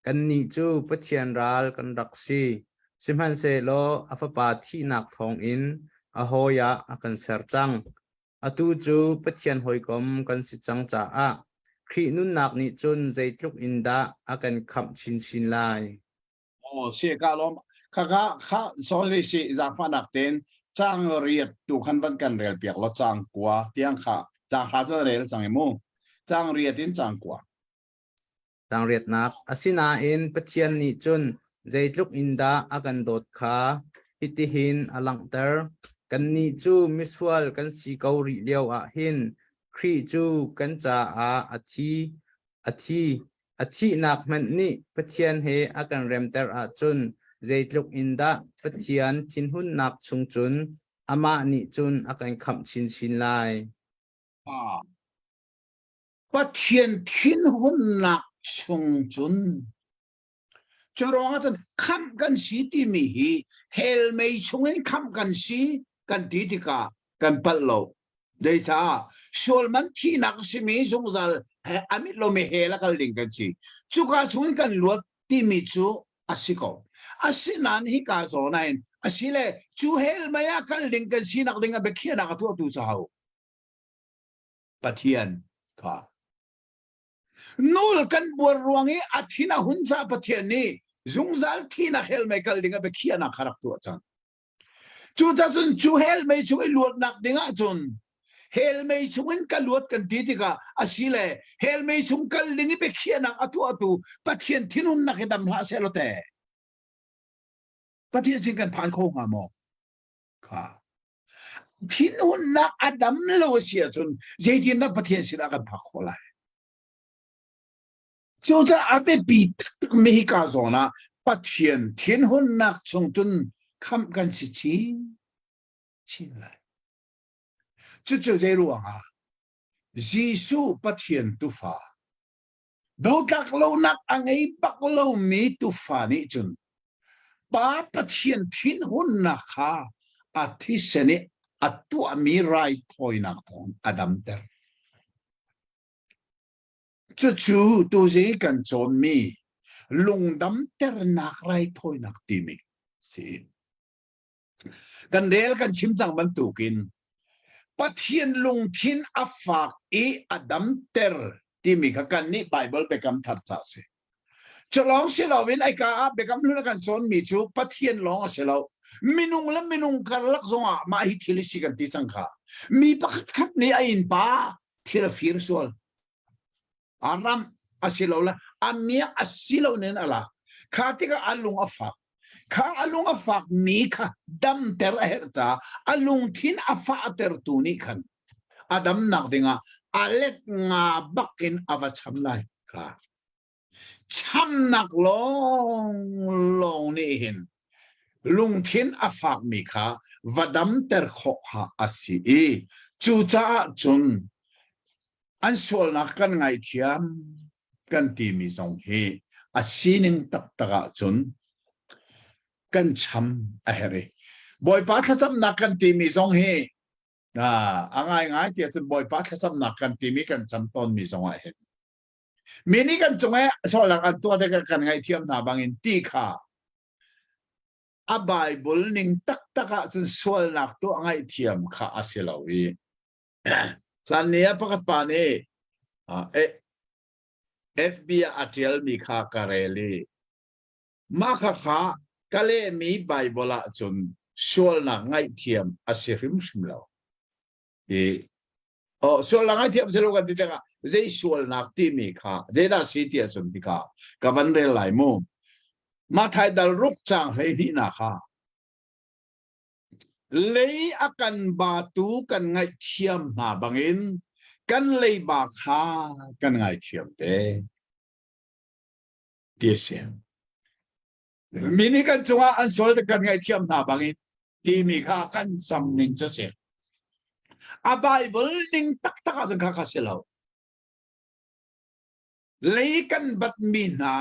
Kannih cu Pathian ral kan rak si. Sihmanhsehlaw a Fapa thihnak thawngin a hawi ah a kan ser cang. Atu cu Pathian hawikom kan si cang caah Khrih nunnak nih cun zeitluk in dah a kan khamh chinchin lai. Aw si ka lawm. Kha kha kha sorry si zaangfahnak tein. Caang riat tu khan van kan rel piak law caang kua tiang kha caang hra cu rel cang i mu. Caang riat in caang kua. Caang riatnak. Asinain Pathian nih cun zeitluk in dah a kan dawt kha hitihin a langhter. Kannih cu misual kan si ko rih lio ah hin Khrih cu kan caah a thi. A thi. A thihnak hmanh nih Pathian he a kan remter ahcun zeitluk in dah Pathian thinhunnak chung cun amah nih cun a kan khamh chinchin lai. Ah. Pathian thinhunnak chung cun cu ruangah cun khamh kan si timi hi hell mei chungin khamh kan si kan ti tikah kan palh lo. Zeicah sual man thihnak a simi zungzal he a mit lomi hell a kal ding kan si. Cuka chungin kan luat timi cu a si ko. Asinain hika zawn ah hin asile cu hell mei ah kal ding kan sinak ding a biakhiahnak a tuahtu cu ho? Pathian kha. Nul kan buar ruang i a thin a hun caah Pathian nih zungzal thihnak hell mei kal ding a biakhiahnak kha rak tuah cang. Cucaah cun cu hell mei chung i luatnak ding ahcun hell mei chung in ka luat kan ti tikah asile hell mei chung kal ding i biakhiahnak a tuahtu Pathian thinhunnak hi dam hlah seh law teh Pathian sin kan phan kho hnga maw? Kha. Thinhunnak a dam lo a si ahcun zeitindah Pathian sinah kan phak khawh lai? Cucaah a biapi taktakmi hika zawn ah Pathian thinhunnak chung cun khamh kan si chin chin lai. Cucu zei ruangah Jesuh Pathian tufa dotlak lonak a ngei bak lomi tufa nih cun Pa Pathian thinhunnak kha a thisen i a tuahmi raithawinak thawng a damter. Cucu tuzing kan cawnmi lungdamternak raithawinak timi si. Kan rel kan chim cang bantukin Pathian lungthin a fak i a damter timi kha kan nih Bible biakam thar ca si. Cu lawng si loin aika ah biakam hlun a kan cawnmi cu Pathian lawng a si lo. Minung le minung karlak zongah mah hi thil hi si kan ti cang kha. Mi pakhat khat nih a innpa thil a fir sual. A ram a si lo le a miak a si lo nen a lak. Kha tikah a lung a fak. Kha a lung a fak mi kha damter a herh caah a lungthin a fahtertu nih khan a damnak dingah a let nga bak in a va cham lai. Kha Chamnak lawnglawng nih hin lungthin a fakmi kha va damter khawh kha a si i cucaah cun an sualnak kan ngaithiam kan timi zong hi a sining taktak ahcun kan cham a herh i Bawipa thlacamnak kan timi zong hi a ngaingai tiah cun Bawipa thlacamnak kan timi kan cam tawnmi zong ah hin Mi nih kan cung i sualnak an tuah tikah kan ngaihthiam hna bangin ti kha a Bible ning taktak ahcun sualnak tuah ngaihthiam kha a si lo i hlan ni ah pakhat pa nih FB ah a ṭialmi kha ka rel i mah kha kha ka lehmi Bible ahcun sualnak ngaihthiam a si hrimhrim lo. I Oh, sualnak ngaihthiam si lo kan ti tikah zei sualnak timi kha zeidah si ti ahcun hika ka van rel lai mu. Mathai dal ruk caang 12 nak kha lei a kan batu kan ngaihthiam hna bangin kan leiba kha kan ngaithiam ve ti a si. Mi nih kan cungah an sual kan ngaihthiam hna bangin timi kha kan cam ning cu si. A Bible ning taktak ahcun kha kha si lo. Lei kan batmi hna,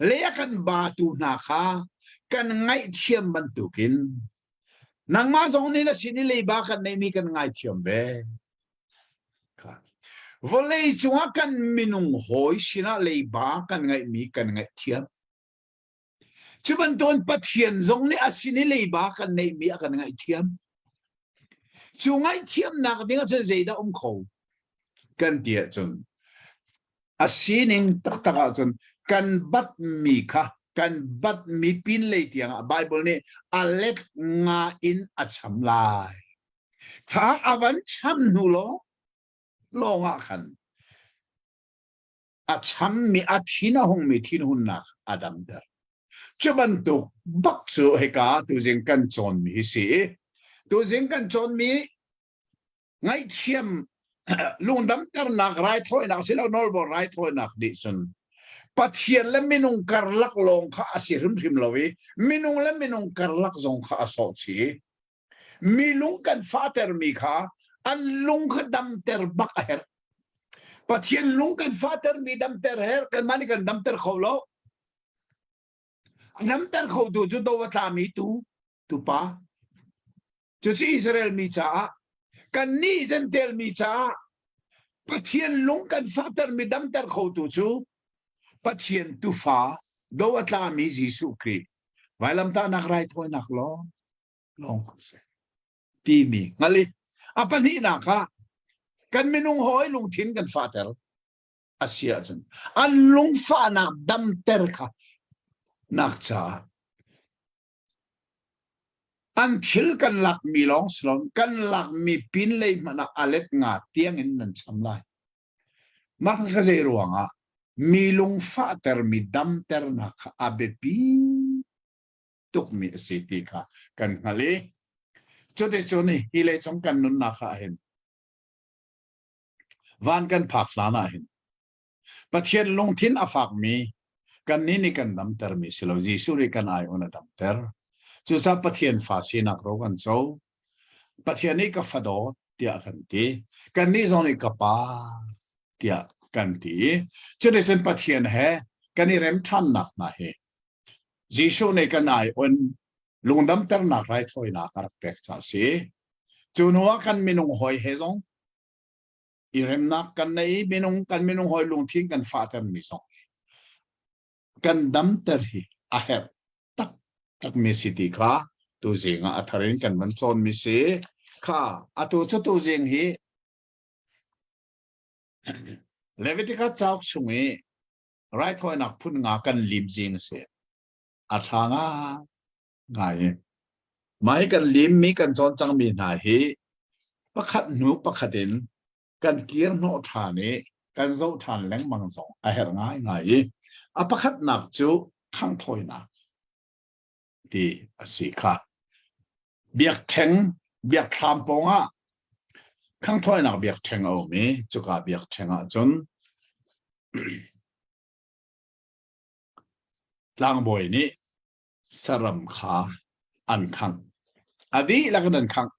lei a kan batu hna kha kan ngaihthiam bantukin nangmah zong nih na sin i leiba kan neihmi kan ngaithiam ve. Vawlei cungah kan minung hawi sinah leiba kan ngeihmi kan ngaihthiam. Cu bantukin Pathian zong nih a sin i leiba kan neihmi a kan ngaihthiam. Cu ngaihthiamnak ding ahcun zeidah um kho? Kan ti ahcun a sining taktak ahcun kan batmi kha Kan bat mi pin lei tiang ah Bible nih a let nga in a cham lai. Kha a van cham hnu lo lawng ah khan a chammi a thin a hungmi thinhunnak a damter. Cu bantuk bak cu hika tuzing kan cawnmi hi si. Tuzing kan cawnmi ngaihthiam lungdamternak raithawinak silo nawlbor raithawinak nih cun Pathian le minung karlak lawng kha a si hrimhrim lo i minung le minung karlak zong kha a sawh chih. Mi lung kan fahtermi kha an lung kha damter bak a herh. Pathian lung kan fahtermi damter herh kanmah nih kan damter kho lo. A damter khotu cu do a tlami tu tupa. Cucu Israel mi caah kannih Jentail mi caah Pathian lung kan fahtermi damter khotu cu Pathian tufa do a tlami Jesuh Khrih vailamtahnak raithawinak lawng lawng a si timi hngal i a pahnihnak ah kan minung hawi lungthin kan fahter a si ahcun an lungfahnak damter kha nak caah an thil kan lakmi lawng si lo kan lakmi pinlei hmanh ah a let nga tiang in nan cham lai. Mah kha zei ruangah mi lungfahter mi damternak kha a biapi tukmi a si ti kha kan hngalh i cuticun hi leicung kan nunnak ah hin van kan phak hlan ah hin Pathian lungthin a fakmi kannih nih kan damtermi si lo Jesuh nih kan ai on a damter cucaah Pathian fa sinak ro kan co Pathian nih ka fa dawt tiah kan ti kannih zong nih ka pa tiah kan ti cuticun Pathian he kan i rem ṭhannak hna hi Jesuh nih kan ai on lungdamternak raithawinak a rak pek caah a si. Cu hnu ah kan minung hawi he zong i remnak kan nei i minung kan minung hawi lungthin kan fahtermi zong kan damter hi a herh taktakmi si ti kha tuzing ah a thar in kan van cawnmi si. Kha atu cu tuzing hi Leviticus cauk chung i raithawinak phun nga kan lim zing a si. A ṭha ngai. Mah hi kan limmi kan cawn cangmi hna hi pakhat hnu pakhat in kan kir hnawh ṭhan i kan zoh ṭhan lengmang zong a herh ngaingai i a pakhatnak cu khanghthawinak ti a si kha. Biakṭheng, biakthlam pawngah khanghthawinak biakṭheng a um i cuka biakṭheng ahcun tlangbawi nih saram kha an khangh. A dihlak in an khangh.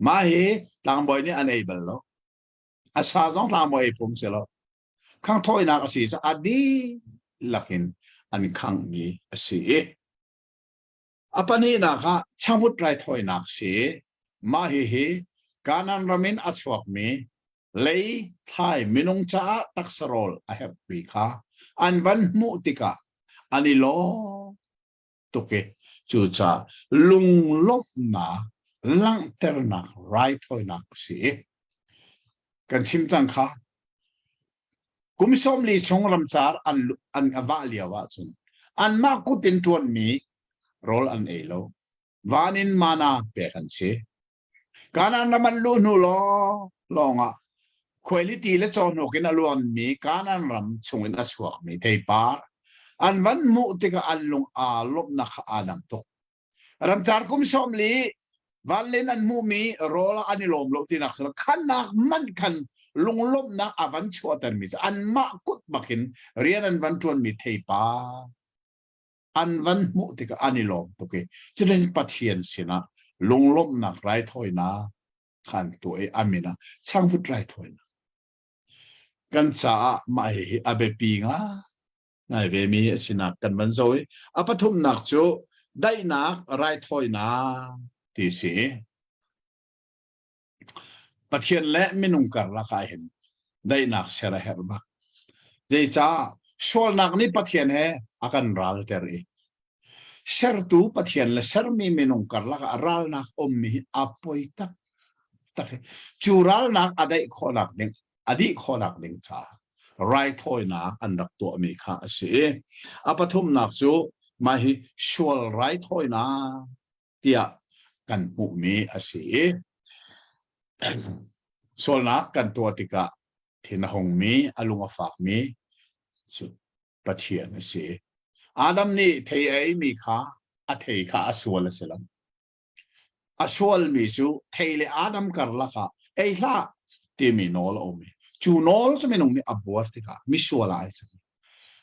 Mah hi tlangbawi nih an ei bal lo. A sa zong tlangbawi ei phung si lo. Khanghthawinak a si caah a dihlak in an khanghmi a si i A pahnihnak ah changvut raithawinak si. Mah hihi Kanaan ram in a chuakmi lei thlai minung caah taksa rawl a herhmi kha an van hmuh tikah an i lawm tuk i cucaah lunglawmhnak langhternak raithawinak a si. Kan chim cang kha kum 40 chung ramcar an an vah lio ahcun anmah kut in ṭuanmi rawl an ei lo. Van in mana pek an si. Kanaan ram an luh hnu lawng lawngah khuailiti le cawhnuk in a luanmi Kanaan ram chungin a chuakmi theipar an van hmuh tikah an lung aa lawmhnak kha aa dang tuk. Ramcar kum 40 vanlen an hmuhmi rawl ah an i lawm lo tinak si khannak man khan lunglawmhnak a van chuahtermi cu anmah kut bakin rian an van ṭuanmi theipa an van hmuh tikah an i lawm tuk i cutin Pathian sinah lunglawmhnak raithawinak khan tuah i a min ah changvut raithawinak kan caah mah hihi a biapi ngai ngai ve mi a sinak kan van zo i a pathumnak cu daihnak raithawinak ti si. Pathian le minung karlak ah hin daihnak ser a herh bak. Zeicah sualnak nih Pathian he a kan ralter i sertu Pathian le sermi minung karlak ah ralnak ummi hi a poi tak tak cu ralnak a daih khawhnak ding a dih khawhnak ding caah raithawinak an rak tuahmi kha a si i a pathumnak cu Mah hi sual raithawinak tiah kan hmuhmi a si i sualnak kan tuah tikah thin a hungmi, a lung a fakmi cu Pathian a si. Adam nih thei a eimi kha a thei kha a sual a si lo. A sualmi cu thei le Adam karlak ah ei hlah timi nawl a um i cu nawl cu minung nih a buar tikah misual ah ai cang.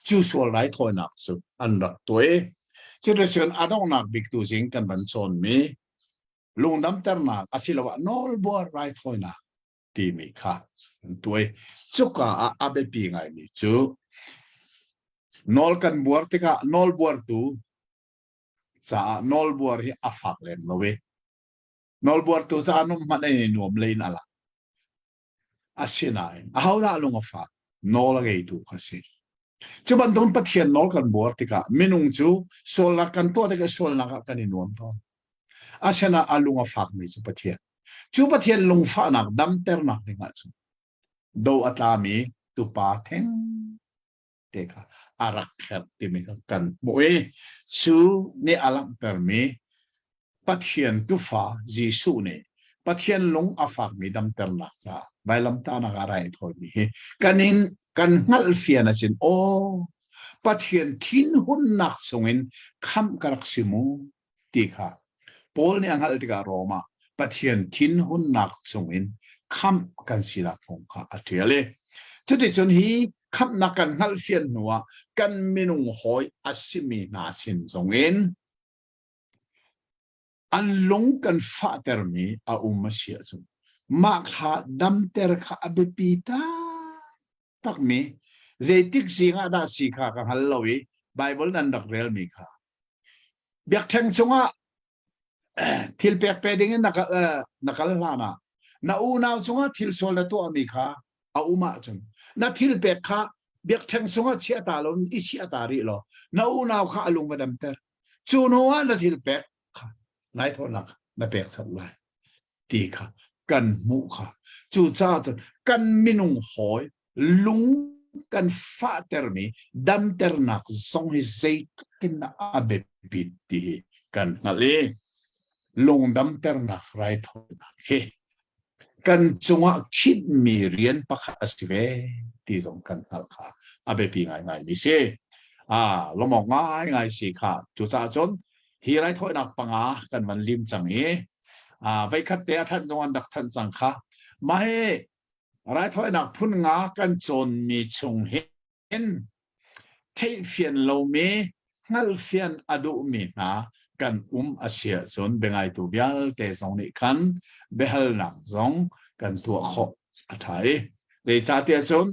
Cu sual raithawinak cu an rak tuah i cuticun a donghnak bik tu zing kan van cawnmi lungdamternak asiloah nawlbuar raithawinak timi kha an tuai. Cuka ah a biapi ngaimi cu nawl kan buar tikah nawlbuartu caah nawlbuar hi a fak lem lo i nawlbuartu caah num hmanh ei nuam lein a lang. Asinain ahodah lung a fak? Nawl a ngeitu kha si. Cu bantukin Pathian nawl kan buar tikah minung cu sualnak kan tuah tikah sualnak ah kan i nuam tawn. Asinain a lung a fakmi cu Pathian. Cu Pathian lungfahnak damternak dingah cun do a tlami tupa theng te kha a rak herh timi kha kan hmuh i cu nih a langhtermi Pathian tufa Jesuh nih Pathian lung a fakmi damternak caah vailamtahnak ah rai thawimi hi kan in kan hngalhfian asin aw Pathian thinhunnak chungin khamh ka rak si mu ti kha Paul nih a hngalh tikah Rom ah Pathian thinhunnak chungin khamh kan sinak kong kha a ṭial i cuticun hi khamhnak kan hngalhfian hnuah kan minung hawi a simi hna sin zongin an lung kan fahtermi a um a si ahcun mah kha damter kha a biapi taktakmi zeitik zing ah dah si kha ka hngal lo i Bible nan rak relmi kha Biakṭheng cungah thil pek pe ding in na kal, na kal hlan ah na unau cungah thil sual na tuahmi kha a um ahcun na thil pek kha biakṭheng cungah chia ta lo i chia ta rih law na unau kha a lung va damter. Cu hnu ah na thil pek kha raithawinak na pek chap lai. ti kha kan hmuh kha cucaah cun kan minung hawi lung kan fahtermi damternak zong hi zeitluk in a biapit ti hi kan hngalh i lungdamternak raithawinak hi kan cungah khinhmi rian pakhat a si ve ti zong kan hngalh kha a biapi ngaingaimi si. Ah, lawmawk ngaingai si kha. Cucaah cun hi raithawinak panga kan van lim cang i veikhat te a thanh zong an rak thanh cang kha mah hi raithawinak phun nga kan cawnmi chung hin theihfian lomi hngalhfian a duhmi hna kan um a si ahcun biangaitu vialte zong nih khan biahalnak zong kan tuah khawh a ṭha i zeicahtiah cun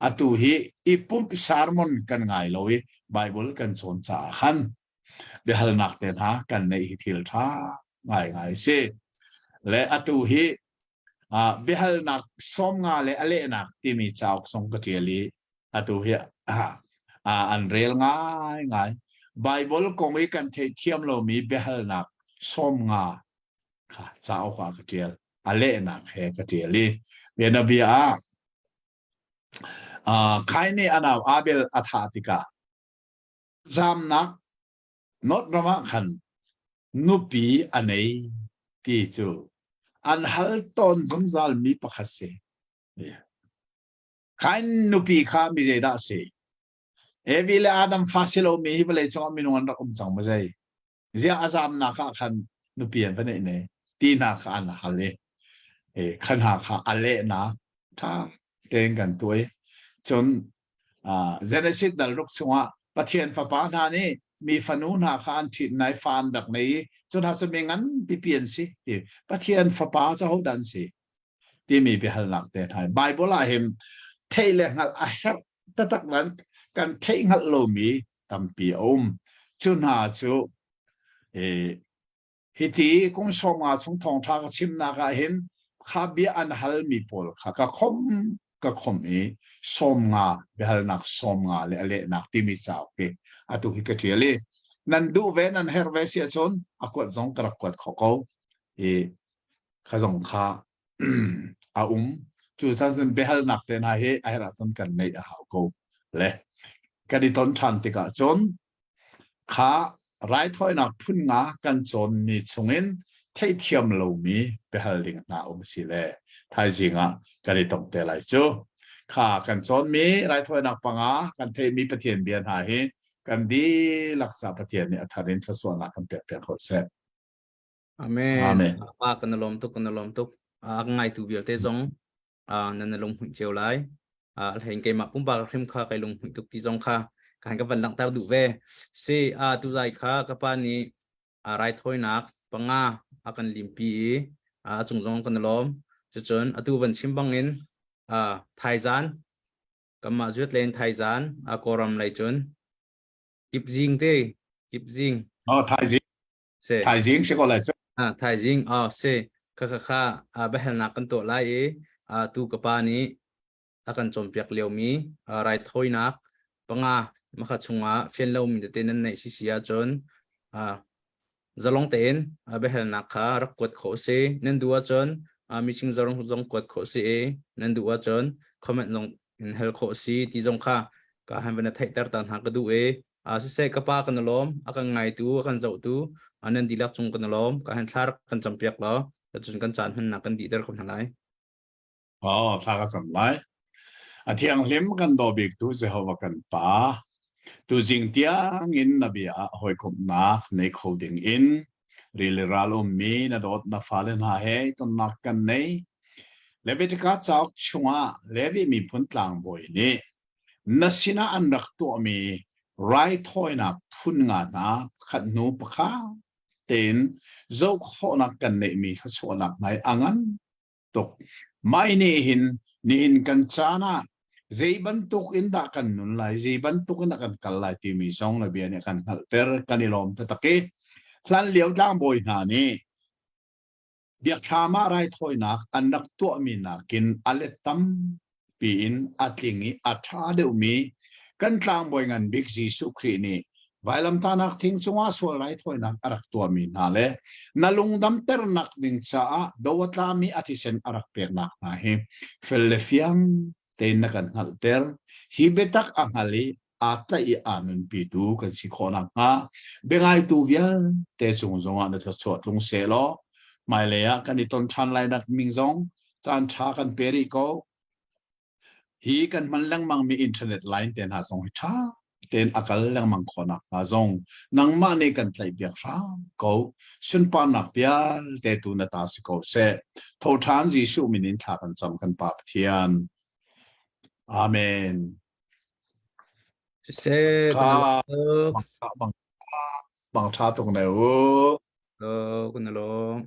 atu hi i pumh sermon kan ngai lo i Bible kan cawn caah khan biahalnak te hna kan neih hi thil ṭha ngaingai si. Le atu hi uh, biahalnak 50 le a lehnak timi cauk zong ka ṭial i atu hi uh, an rel ngaingai. Bible kong i kan theihthiam lomi biahalnak 50 kha cauk ah ka ṭial. A lehnak he ka ṭial i bianabia ah uh, Kain nih a nau Abel a thah tikah Zamnak North ram ah khan nupi a nei ti cu an hal tawn zungzal mi pakhat si. Kain nupi kha mi zeidah si? Evi le Adam fa si lomi hi vawlei cungah minung an rak um cang maw zei? Ziah a zamnak ah khan nupi an va neih ne? Ti hna kha an hal i kha hna kha a lehnak ṭha tein kan tuah i cun Genesis dal ruk chungah Pathian fapa hna nih mi fanu hna kha an ṭhit hna i fa an rak nei i cu hna cu mi ngan pipi an si ti Pathian fapa cu ahodah an si timi biahalnak te hna Bible ah hin theih le hngalh a herh taktak nan kan theih hngalh lomi tampi a um cu hna cu Hiti kum 50 chung thawngṭha ka chimnak ah hin kha bia an halmi pawl kha ka khomh ka khomh i 50 biahalnak 50 le a lehnak timi cauk hi atu hi ka ṭial i nan duh ve nan herh ve si ahcun a kuat zong ka rak kuat khawh ko i kha zong kha a um cu cun biahalnak te hna hi a herh ahcun kan neih a hau ko le kan i ton ṭhan tikah cun. Kha raithawinak phun nga kan cawnmi chungin theihthiam lomi biahal ding hna um si le thaizing ah kan i tong te lai cu. Kha kan cawnmi raithawinak panga kan theihmi Pathian bia hna hi kan dihlak ca Pathian nih a thar in thluachuahnak kan pek piak ko seh. Amen. Amen. Pa kan lawm tuk kan lawm tuk. A ngaitu vialte zong nan lung hmuih cio lai. Hlein keimah pumpak hrim kha kai lung hmuih tuk ti zong kha kan ka van langhter duh ve. Si a tu zai kha ka pa nih raithawinak panga a kan limpi i a cung zong kan lawm. Cucun atu van chim bangin thaizan kanmah zuat len thaizan a kawram lei cun kipzing te kipzing Oh thaizing si thaizing si ko lai cu ah thaizing ah si kha kha kha biahalnak kan tuah lai i tu ka pa nih a kan cawnpiak liomi raithawinak panga makha chungah fian lomi tete nan neih si si ahcun zalong tein biahalnak kha rak kuat khawh si nan duh ahcun meeting zong zong kuat khawh si i nan duh ahcun comment zong in hal khawh si ti zong kha ka han van theihter ta hna ka duh i siseh ka pa kan lawm a kan ngaitu a kan zohtu nan dihlak cung kan lawm ka han thla kan campiak law cun kan caan hmannak kan dihter ko hna lai. Oh, thla ka cam lai. A thianghlim kan daw biktu Jehovah kan Pa, tuzing tiang in na bia ah hawikomhnak nei kho ding in rili ral ummi na dawt na fale hna he tonnak kan nei. Leviticus cauk chungah Levi miphun tlangbawi nih Na sinah an rak tuahmi raithawinak phun nga hna pakhat hnu pakhat tein zoh khawhnak kan neihmi thluachuahnak hna hi a ngan tuk. Mah nih hin nihin kan caan ah zei bantuk in dah kan nun lai, zei bantuk in dah kan kal lai timi zong na bia nih a kan hngalhter, kan i lawm taktak i hlan lio tlangbawi hna nih Biakthlam ah raithawinak an rak tuahmi nakin a let tampi in a tling i a ṭha deuhmi kan tlangbawi ngan bik Jesuh Khrih nih vailamtahnak thing cungah sual raithawinak a rak tuahmi hna le na lungdamternak ding caah do a tlami a thisen a rak peknak hna hi fel le fiang tein na kan hngalhter. Hi biatak a hngal i aa tlaih i aa nunpitu kan si khawh nakhnga biangaitu vialte cung zongah na thluachuah tlung seh law hmailei ah kan i ton ṭhan lai nak ming zong caan ṭha kan pe rih ko. Hi kan hman lengmangmi internet line te hna zong hi ṭha tein a kal lengmang khawh nakhnga zong nangmah nih kan tlaihpiak hram ko. Sunparnak vialte tu na ta si ko seh. Tho ṭhan Jesuh min in thla kan cam kan Pa Pathian. Amen. Siseh, Kha bang bang tha tuk ne u. Kan lawm.